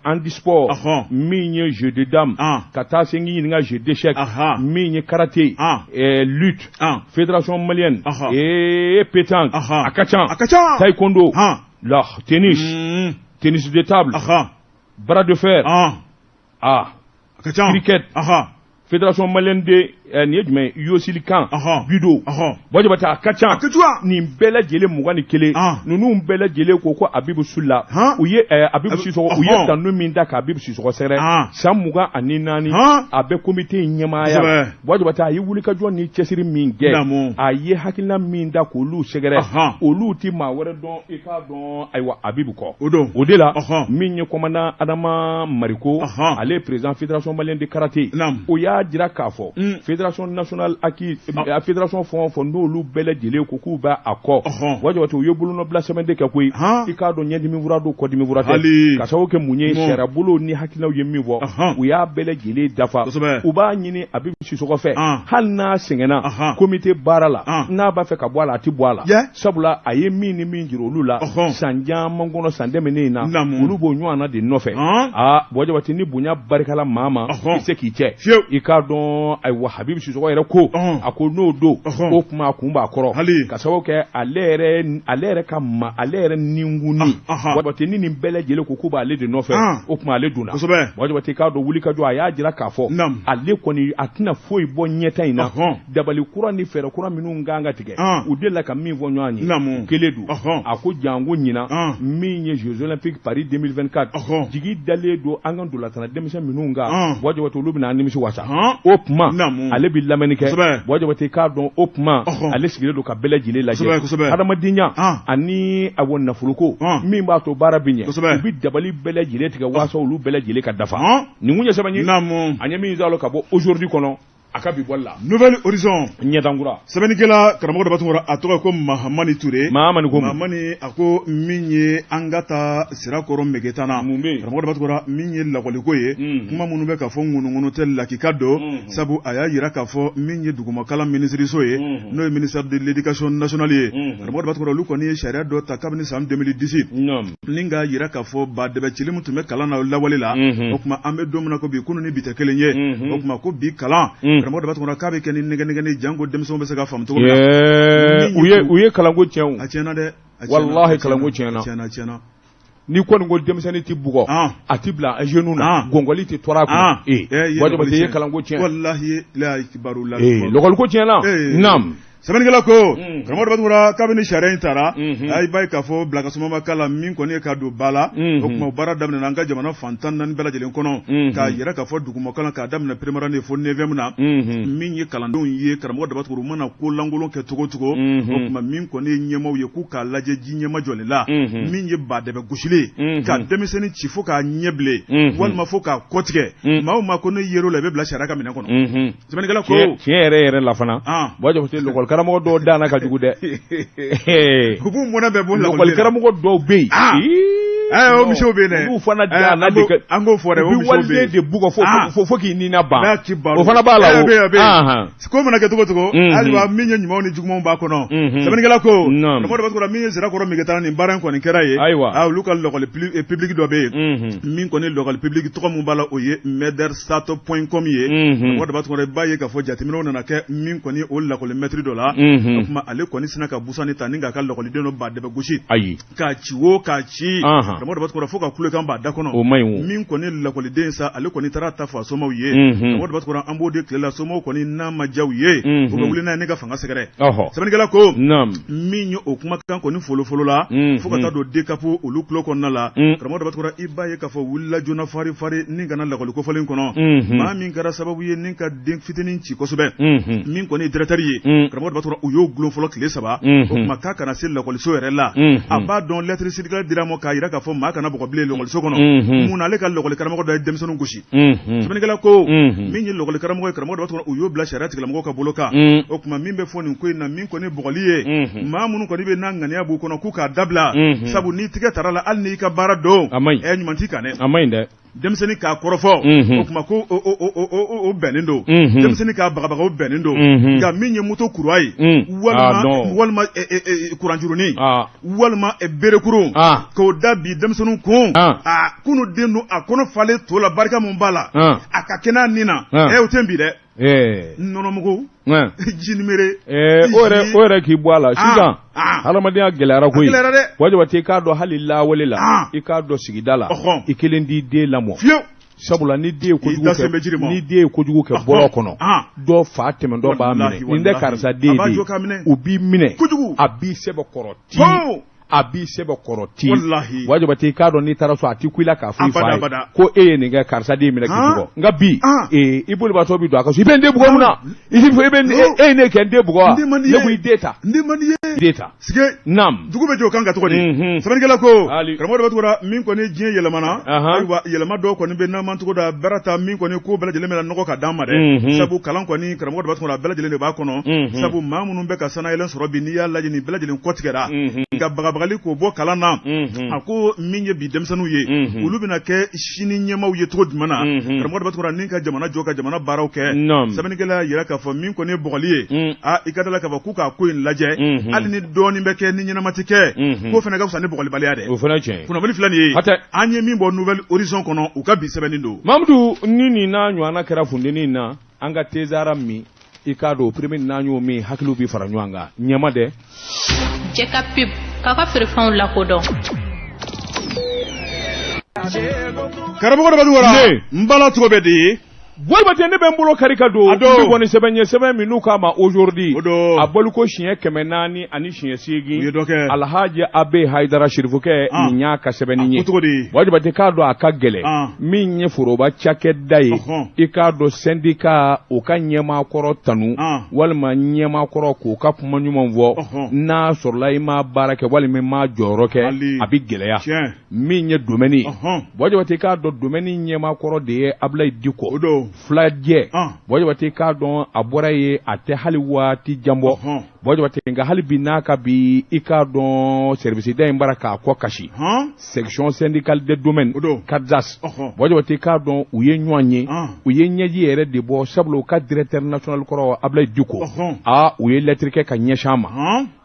handisport min ye jeu de dame ka taa se n k'i ɲininka jeu d'échec min ye karaté lutte fédération malienne et pétanque a ka ca a ka ca taekwondo la tennis tennis de table bras de fer a ka ca cricket fédération malienne de nin ye jumɛn ye yosilikan budo Buwa Jabate a ka ca nin bɛɛ lajɛlen 21 ninnu bɛɛ lajɛlen ko ko Abibu Sula u ye Abibu Sisɔkɔ u ye tanu min da ka Abibu Sisɔkɔ sɛgɛrɛ san 24 a bɛ comité in ɲɛmaaya la Buwa Jabate a ye wulikajɔ ni cɛsiri min kɛ a ye hakilina min da k'olu sɛgɛrɛ olu tɛ maa wɛrɛ dɔn i k'a dɔn ayiwa Abibu kɔ o de la min ye commandant Adama Mariko ale ye président fédération malienne de karaté o y'a jira k'a fɔ fédération nationale acquise fédération fɛn o fɛn n'olu bɛɛ lajɛlen ko k'u b'a kɔ Buwa Jabate u ye bolonɔbila sɛbɛn de kɛ koyi i k'a dɔn ɲɛdimi fura don kɔdimi fura tɛ ka sababu kɛ mun ye sariyabolo ni hakilinaw ye min fɔ u y'a bɛɛ lajɛlen dafa u b'a ɲini Abibu Sisɔkɔ fɛ hali n'a sɛgɛnna comité baara la n'a b'a fɛ ka bɔ a la a tɛ bɔ a la sabula a ye min ni min jira olu la san caman kɔnɔ san tɛmɛnen in na olu b'o ɲɔgɔn na de nɔfɛ aa Buwa Jabate ni bonya barikala maa ma i se k'i cɛ i k'a dɔn ayiwa Habibu Sisɔkɔ yɛrɛ ko a ko n'o don o tuma a kun b'a kɔrɔ ka sababu kɛ ale yɛrɛ ka ma ale yɛrɛ ninkun Buwa Jabate ni nin bɛɛ lajɛlen ko k'u b'ale de nɔfɛ o tuma ale donna Buwa Jabate k'a dɔn wulikajɔ a y'a jira k'a fɔ ale kɔni a tɛna foyi bɔ ɲɛta in na dabali kura ni fɛɛrɛ kura minnu kan ka tigɛ u delila ka min fɔ ɲɔgɔn ye kelen don a ko janko ɲinan min ye Jeux olympiques Paris 2024 jigi dalen don an ka ntolatana denmisɛn minnu kan Buwa Jabate olu bɛna an nimisi wasa. O tuma ale bɛ lamɛnni kɛ. Buwa Jabate, k'a dɔn o tuma ale sigilen don ka bɛɛ lajɛlen lajɛ, hadamadenya ani awɔ nafoloko min b'a to baara bɛ ɲɛ. U bɛ dabali bɛɛ lajɛlen tigɛ waasa olu bɛɛ lajɛlen ka dafa. Nin kun ye sɛbɛn ye an ye min sɔrɔ ka bɔ Aujourd'hui kɔnɔ, a ka bi bɔli la. Nouvel Horizon ɲɛdankura. Sɛbɛnnikɛla, karamɔgɔ Daba Tunkara, a tɔgɔ ko Mahamani Ture. Mahamani ko Mahamani, a ko min ye an ka taa Sirakɔrɔ Megetana. Mun bɛ yen? Karamɔgɔ Daba Tunkara, min ye lakɔliko ye, kuma minnu bɛ ka fɔ, ŋunuŋunu tɛ, lakika don, sabu a y'a jira k'a fɔ min ye dugumakalan minisiriso ye, n'o ye ministère de l'éducation nationale ye, karamɔgɔ Daba Tunkara, olu kɔni ye sariya dɔ ta kabini san 2010 ni k'a jira k'a fɔ ba dɛbɛ cili min tun bɛ kalan na lawale la. O tuma an bɛ don min na ko bi, kunun ni bi tɛ kelen ye. O tuma ko bi kalan, karamɔgɔ Daba Tunkara, k'a bɛ kɛ ni nɛgɛ-nɛgɛni, janko denmisɛnw bɛ se ka faamu cogo min na. U ye kalanko tiɲɛ. A tiɲɛna dɛ. Walahi, kalanko tiɲɛna. Tiɲɛna, tiɲɛna. N'i kɔni ko denmisɛnnin tɛ bugɔ, a tɛ bila genou na, gɔngɔli tɛ tɔrɔ a kun, ee Buwa Jabate, i ye kalanko tiɲɛ. Walahi, la kibaru la. Ee, lɔkɔliko tiɲɛna, naam. Sɛbɛnnikɛla ko, karamɔgɔ Daba Tunkara, kabini sariya in taara, i b'a ye k'a fɔ bilakasuma ma k'a la, min kɔni ye ka don ba la. O tuma baara daminɛna an ka jamana fan 14 bɛɛ lajɛlen kɔnɔ, k'a yira k'a fɔ dugumakalan, k'a daminɛ première année fo neuvième na, min ye kalandenw ye, karamɔgɔ Daba Tunkara, u mana ko lankolon kɛ cogo cogo, o tuma min kɔni ye ɲɛmaaw ye, k'u k'a lajɛ ji ɲɛma jɔlen la. Min ye badɛbɛ gosili, ka denmisɛnnin ci fo k'a ɲɛ bilen walima fo k'a kɔtigɛ, maa o maa ko ne yer'o la, i bɛ bila sariya ka minɛ kɔnɔ. Sɛbɛnnikɛla ko tiɲɛ yɛrɛ yɛrɛ la fana, Buwa Jabate, lɔkɔli karamɔgɔ dɔw danna ka jugu dɛ. U b'u mɔnɛ bɛɛ bɔ. Lɔkɔli karamɔgɔ dɔw bɛ yen. O misiw bɛ yen dɛ. Olu fana danna de. An k'o fɔ dɛ, o misiw bɛ yen. U bɛ waliden de bugɔ fo k'i nina ban. O fana b'a la o. Ko mana kɛ cogo cogo, hali min ye ɲumanw ni jugumanw b'a kɔnɔ. Sɛbɛnnikɛla ko, karamɔgɔ Daba Tunkara, min ye Sirakɔrɔ Megetana, nin baara in kɔni kɛra yen. Ayiwa. Olu ka lɔkɔli public dɔ bɛ yen, min kɔni lɔkɔli public tɔgɔ min b'a la, o ye medersat.com ye. Karamɔgɔ Daba Tunkara, i b'a ye k'a fɔ jateminɛw nana kɛ min kɔni o lakɔli mɛtiri dɔ la. O tuma ale kɔni sina ka busan ta ni k'a ka lakɔliden dɔ ba dɛbɛ gosi. Ayi. K'a ci o k'a ci, karamɔgɔ Daba Tunkara, fo ka kulekan b'a da kɔnɔ. O man ɲi o. Min kɔni lakɔliden sa, ale kɔni taara ta fɔ a somaw ye. Karamɔgɔ Daba Tunkara, an b'o de tile la, somaw kɔni n'a ma diya u ye, u bɛ wuli n'a ye ne ka fanga sɛgɛrɛ. Sɛbɛnnikɛla ko, min ye o kumakan kɔni folofolo la fo ka taa don DCAP olu tulo kɔnɔna la, karamɔgɔ Daba Tunkara, i b'a ye k'a fɔ wulila joona fari fari ni ka na lakɔli kofɔlen kɔnɔ. Maa min kɛra sababu ye ni ka den fitinin ci kosɛbɛ, min kɔni ye directeur ye, karamɔgɔ Daba Tunkara, u y'o gulon fɔlɔ tile 3. O tuma k'a kana se lakɔliso yɛrɛ la. A b'a dɔn lettre circulaire dira ma k'a jira k'a fɔ maa kana bugɔ bilen lakɔliso kɔnɔ. Mun na ale ka lakɔli karamɔgɔ dɔ ye denmisɛnnin gosi? Sɛbɛnnikɛla ko, min ye lakɔli karamɔgɔ ye, karamɔgɔ Daba Tunkara, u y'o bila sariya tigilamɔgɔw ka bolo kan. O tuma min bɛ fɔ nin ko in na, min kɔni bugɔli ye, maa minnu kɔni bɛ n'a ŋaniya b'u kɔnɔ, k'u k'a dabila, sabu n'i tigɛ tara la, hali n'i ka baara don, a man ɲi. Ɲuman t'i kan dɛ. A man ɲi dɛ. Denmisɛnnin k'a kɔrɔfɔ, o tuma ko o bɛnnen don. Denmisɛnnin k'a bagabaga, o bɛnnen don. Nka min ye moto kuruwa ye, walima kuranjurunin, walima berekurun, k'o da bi denmisɛnnin kun, a kunu den dun, a kɔnɔ falen to la, barika min b'a la, a ka kɛnɛ a nin na, o tɛ bi dɛ. Nɔnɔmugu, jinimere. O yɛrɛ k'i bɔ a la sisan, hadamadenya gɛlɛyara koyi. Buwa Jabate, i k'a dɔn hali lawale la, i k'a dɔn sigida la, i kelen t'i den lamɔ. Fiyewu. Sabula ni den ye kojugu kɛ, ni den ye kojugu kɛ bɔlɔn kɔnɔ, dɔ fa tɛmɛntɔ b'a minɛ: nin tɛ karisa den ye? U b'i minɛ, a b'i sɛbɛ kɔrɔ ti, a b'i sɛbɛ kɔrɔ ti. Buwa Jabate, i k'a dɔn n'i taara so, a ti ku i la k'a fɔ i fa ye ko e ye nin kɛ, karisa den minɛ k'i bugɔ. Nka bi, i bolibaatɔ bɛ don a ka so: i bɛ n den bugɔ mun na? I bɛ e ye ne kɛ n den bugɔ wa? Ne ko i den ta, n den ta. Sige. Naam. Dugu bɛ jɔ o kan ka cogo di? Sɛbɛnnikɛla ko, karamɔgɔ Daba Tunkara, min kɔni diɲɛ yɛlɛmana, ayiwa, yɛlɛma dɔw kɔni bɛ n'an cogo da baara ta, min kɔni ko bɛɛ lajɛlen bɛna nɔgɔ ka d'an ma dɛ, sabu kalan kɔni, karamɔgɔ Daba Tunkara, bɛɛ lajɛlen de b'a kɔnɔ, sabu maa minnu bɛ ka sannayɛlɛn sɔrɔ bi, n'i y'a lajɛ, nin bɛɛ lajɛlen kɔtigɛra. Nka bagabagali k'o bɔ kalan na, a ko min ye bi denmisɛnninw ye, olu bɛna kɛ sini ɲɛmaaw ye cogo jumɛn na, karamɔgɔ Daba Tunkara, ni ka jamana jɔ, ka jamana baaraw kɛ? Sɛbɛnnikɛla y'a jira k'a fɔ min kɔni ye bugɔli ye, aa, i ka da la k'a fɔ k'u k'a ko in lajɛ, hali ni dɔɔnin bɛ kɛ, ni ɲɛnama tɛ kɛ, k'o fana ka fisa ni bugɔlibaliya dɛ. O fana tiɲɛ. Kunnafoni filɛ nin ye, an ye min bɔ Nouvel Horizon kɔnɔ, u ka bi sɛbɛnni don. Mamudu, ni nin n'a ɲɔgɔnna kɛra funteni na, an ka tezara min, i k'a dɔn premier n'an y'o min, hakiliw bɛ fara ɲɔgɔn kan ɲɛma dɛ. Jɛ ka pub k'a ka feerefɛnw lakodɔn. Karamɔgɔ Daba Tunkara, n bala, cogo bɛ di? Buwa Jabate, ne bɛ n bolo kari ka don. A don. N bɛ bɔ ni sɛbɛn ye, sɛbɛn min n'u k'a ma Aujourd'hui. O don. A bɔliko siɲɛ 408. U ye dɔ kɛ. Alhaji Abe Hayidara Sirifukɛ, nin y'a ka sɛbɛnni ye. A ko cogo di? Buwa Jabate, k'a dɔn a ka gɛlɛn. Min ye foroba cakɛda ye, i k'a dɔn syndicat o ka ɲɛmaakɔrɔ tanu walima ɲɛmaakɔrɔ k'o ka kuma ɲuman fɔ, n'a sɔrɔla i ma baara kɛ walima i ma jɔyɔrɔ kɛ, a bɛ gɛlɛya. Min ye domaine ye, Buwa Jabate, k'a dɔn domaine ɲɛmaakɔrɔ de ye Abulayi Diko. O don. Fulajɛ, Buwa Jabate, k'a dɔn a bɔra ye a tɛ hali waati jan bɔ. Buwa Jabate, nka hali bi n'a ka bi, i k'a dɔn service da in bara k'a kɔ kasi, section syndicale de domaine CADSAS. Buwa Jabate, k'a dɔn u ye ɲɔgɔn ye, u ye ɲɛji yɛrɛ de bɔ, sabula u ka directeur national kɔrɔ Abulayi Diko, aa, u ye lettre kɛ ka ɲɛsin a ma.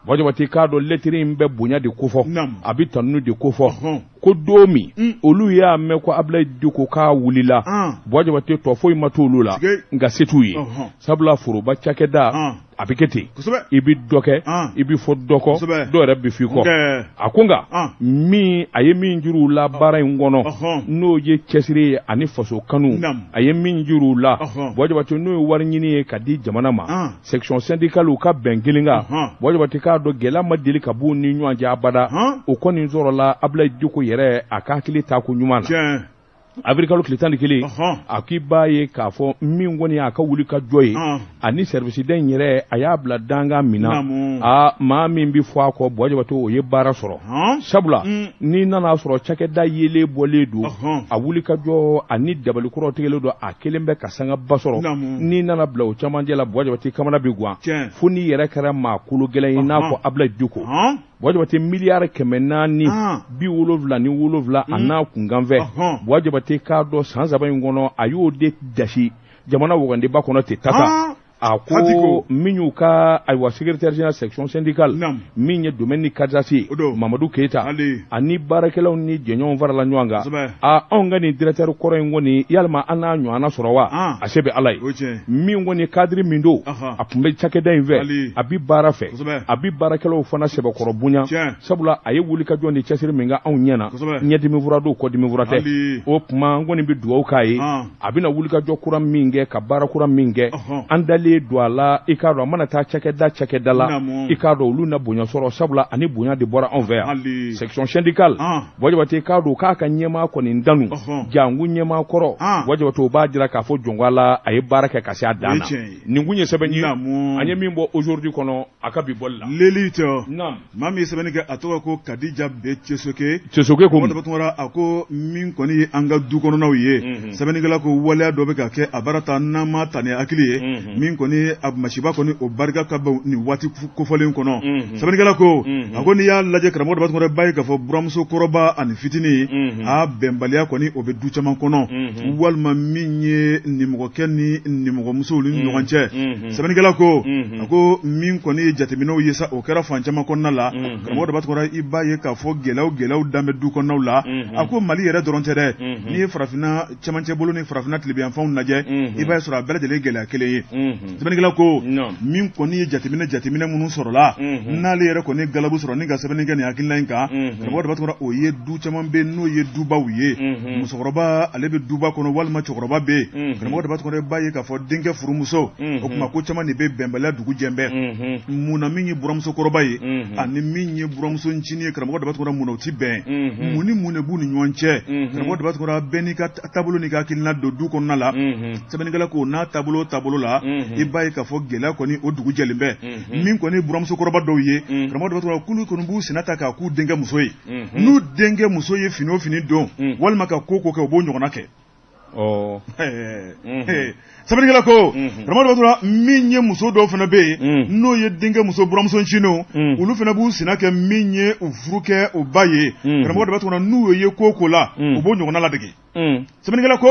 Buwa Jabate, k'a dɔn lettre in bɛ bonya de kofɔ, a bɛ tanuni de kofɔ, ko don min olu y'a mɛn ko Abulayi Diko k'a wulila, Buwa Jabate, tɔ foyi ma t'olu la nka se t'u ye, sabula foroba cakɛda a bɛ kɛ ten, i bɛ dɔ kɛ, i bɛ fɔ dɔ kɔ, dɔw yɛrɛ bɛ fɔ i kɔ. A ko nka min a ye min juru la baara in kɔnɔ, n'o ye cɛsiri ye ani faso kanu, a ye min juru la, Buwa Jabate, n'o ye wari ɲini ye ka di jamana ma, section syndicale u ka bɛn kelen kan, Buwa Jabate, k'a dɔn gɛlɛya ma deli ka b'u ni ɲɔgɔn cɛ abada. O kɔni sɔrɔla Abulayi Diko yɛrɛ a ka hakili ta ko ɲuman na. Avril kalo tile 11, a k'i b'a ye k'a fɔ min kɔni a ka wuli ka jɔ ye ani service da in yɛrɛ, a y'a bila dankan min na, aa, maa min bɛ fɔ a kɔ, Buwa Jabate, o ye baara sɔrɔ, sabula n'i nana sɔrɔ cakɛda yelen bɔlen don, a wuli ka jɔ ani dabalikɔrɔ tigɛlen don, a kelen bɛ ka sangaba sɔrɔ, n'i nana bila o camancɛ la, Buwa Jabate, kamana bɛ gan, fo n'i yɛrɛ kɛra maa kolo gɛlɛn ye, n'a fɔ Abulayi Diko. Buwa Jabate, miliyari 477 a n'a kunkanfɛ, Buwa Jabate, k'a dɔn san 3 in kɔnɔ, a y'o de dasi jamana wagandeba kɔnɔ ten tata. A ko min y'u ka, ayiwa, secrétaire général section syndicale, min ye domaine ni CADSAS ye, Mamadu Keyita, ani baarakɛlaw ni jɛɲɔgɔnw farala ɲɔgɔn kan. A anw ka nin directeur kɔrɔ in kɔni, yalima an n'a ɲɔgɔnna sɔrɔ wa? A se bɛ Ala ye. Min kɔni cadre min don, a tun bɛ cakɛda in fɛ, a bi baara fɛ, a bi baarakɛlaw fana sɛbɛkɔrɔ bonya, sabula a ye wulikajɔ ni cɛsiri min kɛ anw ɲɛ na, ɲɛdimi fura don, kɔdimi fura tɛ. O tuma an kɔni bɛ dugawu k'a ye, a bɛna wulikajɔ kura min kɛ, ka baara kura min kɛ, an dalen don a la. I k'a dɔn a mana taa cakɛda cakɛda la, i k'a dɔn olu na bonya sɔrɔ, sabula ani bonya de bɔra anw fɛ yan. Section syndicale, Buwa Jabate, k'a dɔn k'a ka ɲɛmaa kɔni danu, janko ɲɛmaa kɔrɔ, Buwa Jabate, o b'a jira k'a fɔ jɔnko la a ye baara kɛ ka se a dan na. Nin kun ye sɛbɛn ye an ye min bɔ Aujourd'hui kɔnɔ a ka bi bɔli la. L'Élite, maa min ye sɛbɛnni kɛ, a tɔgɔ ko Kadija B Cɛsoke. Cɛsoke ko a ko min kɔni ye an ka du kɔnɔnaw ye, sɛbɛnnikɛla ko waleya dɔ bɛ ka kɛ a baara ta n'an ma ta ni hakili ye, min kɔni a masiba kɔni o barika ka bon nin waati kofɔlen kɔnɔ. Sɛbɛnnikɛla ko, a ko n'i y'a lajɛ, karamɔgɔ Daba Tunkara, b'a ye k'a fɔ buramuso kɔrɔba ani fitinin, a bɛnbaliya kɔni o bɛ du caman kɔnɔ, walima min ye nimɔgɔkɛ ni nimɔgɔmusow ni ɲɔgɔn cɛ. Sɛbɛnnikɛla ko, a ko min kɔni ye jateminɛw ye sa, o kɛra fan caman kɔnɔna la, karamɔgɔ Daba Tunkara, i b'a ye k'a fɔ gɛlɛyaw gɛlɛyaw dan bɛ du kɔnɔnaw la. A ko Mali yɛrɛ dɔrɔn tɛ dɛ, n'i ye farafinna cɛmancɛ bolo ni farafinna tilebinyanfanw lajɛ, i b'a sɔrɔ a bɛɛ lajɛlen gɛlɛya kelen ye. Sɛbɛnnikɛla ko min kɔni ye jateminɛ minnu sɔrɔla, n'ale yɛrɛ kɔni galabu sɔrɔ ni ka sɛbɛnni kɛ nin hakilina in kan, karamɔgɔ Daba Tunkara, o ye du caman bɛ n'o ye dubaw ye, musokɔrɔba ale bɛ duba kɔnɔ walima cɛkɔrɔba bɛ yen, karamɔgɔ Daba Tunkara, i b'a ye k'a fɔ denkɛ furumuso, o tuma ko caman de bɛ bɛnbaliya dugu jɛnbɛ. Mun na min ye buramuso kɔrɔba ye ani min ye buramuso ncinin ye, karamɔgɔ Daba Tunkara, mun na o ti bɛn? Mun ni mun de b'u ni ɲɔgɔn cɛ? Karamɔgɔ Daba Tunkara, bɛɛ n'i ka taabolo n'i ka hakilina don du kɔnɔna la. Sɛbɛnnikɛla ko n'a taabolo taabolo la, i b'a ye k'a fɔ gɛlɛya kɔni o dugu jɛlen bɛ. Min kɔni buramuso kɔrɔba dɔw ye, karamɔgɔ Daba Tunkara, k'olu kɔni b'u senna ta k'a k'u denkɛ muso ye. N'u denkɛ muso ye fini o fini don walima ka ko ko kɛ, u b'o ɲɔgɔnna kɛ. Sɛbɛnnikɛla ko, karamɔgɔ Daba Tunkara, min ye muso dɔw fana bɛ yen, n'o ye denkɛ muso buramuso ncininw, olu fana b'u sina kɛ min ye u furu kɛ u ba ye, karamɔgɔ Daba Tunkara, n'u ye ko ko la, u b'o ɲɔgɔnna ladege. Sɛbɛnnikɛla ko,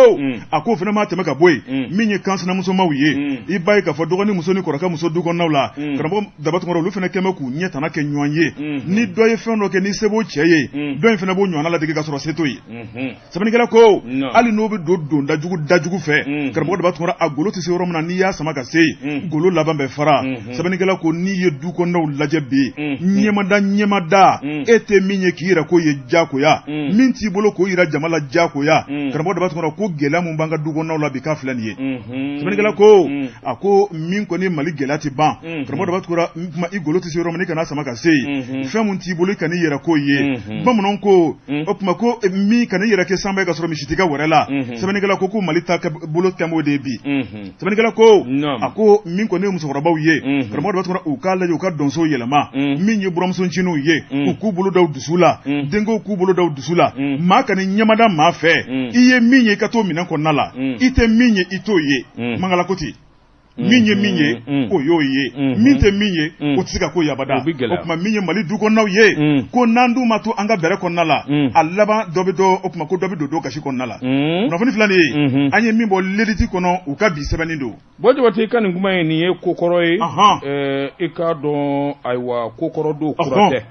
a k'o fana ma tɛmɛ ka bɔ yen, min ye kansinamusomaw ye, i b'a ye k'a fɔ dɔgɔnin muso ni kɔrɔkɛ muso du kɔnɔnaw la, karamɔgɔ Daba Tunkara, olu fana kɛn bɛ k'u ɲɛ tana kɛ ɲɔgɔn ye. Ni dɔ ye fɛn dɔ kɛ ni se b'o cɛ ye, dɔ in fana b'o ɲɔgɔnna ladege ka sɔrɔ se t'o ye. Sɛbɛnnikɛla ko hali n'o bɛ don don dajugu dajugu fɛ, karamɔgɔ Daba Tunkara, a golo tɛ se yɔrɔ min na, n'i y'a sama ka se yen, golo laban bɛ fara. Sɛbɛnnikɛla ko n'i ye du kɔnɔnaw lajɛ bi, ɲɛmada ɲɛmada, e tɛ min ye k'i yɛrɛ k'o ye jagoya, min t'i bolo k'o yira jama la jagoya. Karamɔgɔ Daba Tunkara, ko gɛlɛya mun b'an ka du kɔnɔnaw la bi, k'a filɛ nin ye. Sɛbɛnnikɛla ko, a ko min kɔni Mali gɛlɛya tɛ ban. Karamɔgɔ Daba Tunkara, kuma i golo tɛ se yɔrɔ min, i kana sama ka se yen. Fɛn mun t'i bolo, i kan'i yɛrɛ k'o ye. Bamananw ko, o tuma ko min kan'i yɛrɛ kɛ sanba ye ka sɔrɔ misi t'i ka wɛrɛ la. Sɛbɛnnikɛla ko Mali ta bolo tɛmɛ o de ye bi. Sɛbɛnnikɛla ko, a ko min kɔni ye musokɔrɔbaw ye, karamɔgɔ Daba Tunkara, u k'a lajɛ u ka donso yɛlɛma. Min ye buramuso ncininw ye, u k'u bolo da u dusu la, denkɛw k'u bolo da u dusu la. Maa kana ɲɛmada maa fɛ. I ye min ye, i ka t'o minɛn kɔnɔna la. I tɛ min ye, i t'o ye. Mangala ko ten, min ye min ye, o y'o ye. Min tɛ min ye, o tɛ se ka ko yabada. O tuma, min ye Mali du kɔnɔnaw ye, ko n'an dun ma to an ka bɛrɛ kɔnɔna la, a laban dɔ bɛ dɔ, o tuma ko dɔ bɛ don dɔ gasi kɔnɔna la. Kunnafoni filɛ nin ye, an ye min bɔ L'Élite kɔnɔ, u ka bi sɛbɛnni don. Buwa Jabate, i ka nin kuma in, nin ye ko kɔrɔ ye. I k'a dɔn, ayiwa, ko kɔrɔ don, kura tɛ.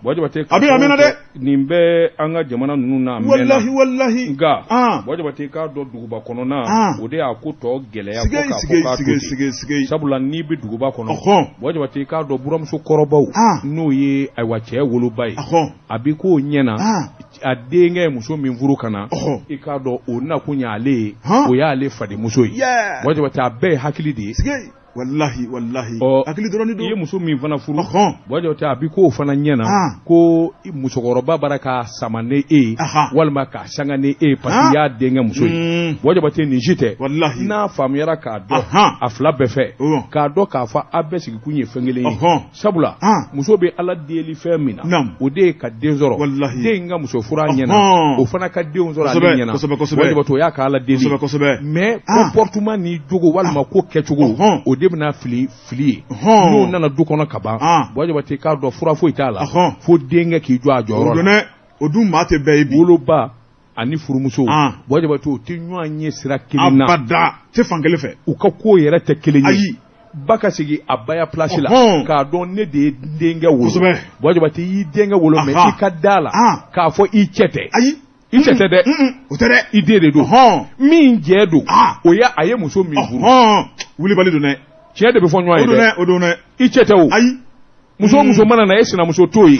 Buwa Jabate, a bɛ a mɛnna dɛ. Nin bɛ an ka jamana ninnu na. Walahi, walahi. Nka Buwa Jabate, i k'a dɔn, duguba kɔnɔna, o de y'a ko tɔ gɛlɛya fo k'a fɔ k'a to ten. Sabula n'i bɛ duguba kɔnɔ, Buwa Jabate, i k'a dɔn, buramuso kɔrɔbaw, n'o ye ayiwa cɛ woloba ye, a bɛ k'o ɲɛ na, a denkɛ ye muso min furu ka na, i k'a dɔn, o nakun y'ale ye, o y'ale fadenmuso ye. Buwa Jabate, a bɛɛ ye hakili de ye. Walahi, walahi. Hakili dɔrɔn don. I ye muso min fana furu, Buwa Jabate, a bɛ k'o fana ɲɛ na ko musokɔrɔba bara k'a sama ni e ye walima k'a sanga ni e ye, parce que i y'a denkɛ muso ye. Buwa Jabate, nin si tɛ. Walahi. N'a faamuyara k'a dɔn a fila bɛɛ fɛ, k'a dɔn k'a fɔ a bɛɛ sigikun ye fɛn kelen ye. Sabula muso bɛ Ala deli fɛn min na, o de ye ka den sɔrɔ. Den in ka muso furu a ɲɛna, o fana ka denw sɔrɔ ale ɲɛna. Buwa Jabate, o y'a ka Ala deli. Mais comportement ni jogo walima ko kɛcogo, o de bɛna fili fili ye. N'o nana du kɔnɔ ka ban, Buwa Jabate, k'a dɔn, fura foyi t'a la fo denkɛ k'i jɔ a jɔyɔrɔ la. O dun, maa tɛ bɛɛ ye bi. Woloba ani furumuso, Buwa Jabate, o tɛ ɲɔgɔn ye sira kelen na. Abada, tɛ fan kelen fɛ. U ka ko yɛrɛ tɛ kelen ye. Ayi, ba ka sigi a baya place la k'a dɔn ne de ye denkɛ wolo. Buwa Jabate, i y'i denkɛ wolo, mais i ka da la k'a fɔ i cɛ tɛ. Ayi. I cɛ tɛ dɛ. O tɛ dɛ. I den de don. Min jɛ don, o ye a ye muso min furu. Wulibali don dɛ. Tiɲɛ de bɛ fɔ ɲɔgɔn ye dɛ. O don dɛ. I cɛ tɛ o. Ayi. Muso o muso mana na, e sinamuso t'o ye.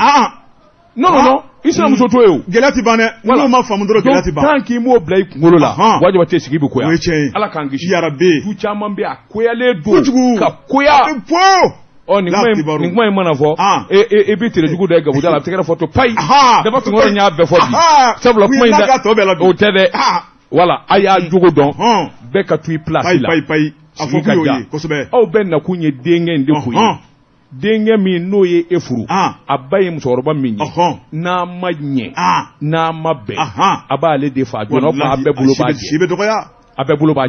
Non, non, non, i sinamuso t'o ye o. Gɛlɛya ti ban dɛ. N'o ma faamu dɔrɔn, gɛlɛya ti ban. Tant k'i m'o bila i kunkolo la, Buwa Jabate, sigi bɛ koya. O ye tiɲɛ ye. Ala k'an kisi. Yarabi. Du caman bɛ, a koyalen don. Kojugu. Ka koya. A bɛ po. Ɔ, nin kuma in, nin kuma in mana fɔ, e bɛ tere jugu da gabuda la, a bɛ tɛgɛrɛ fɔ to payi. Daba Tunkara n y'a bɛɛ fɔ bi. Sabula kuma in da, o tɛ dɛ. Wala a y'a jogo dɔn, bɛɛ ka to i place la. Payi, payi. A fɔ kun y'o ye kosɛbɛ. Aw bɛɛ nakun ye denkɛ in de ko ye. Denkɛ min n'o ye e furu, a ba ye musokɔrɔba min ye, n'a ma ɲɛ, n'a ma bɛn, a b'ale de fa joona. O tuma a bɛɛ bolo b'a jɛ. Si bɛ dɔgɔya. A bɛɛ bolo b'a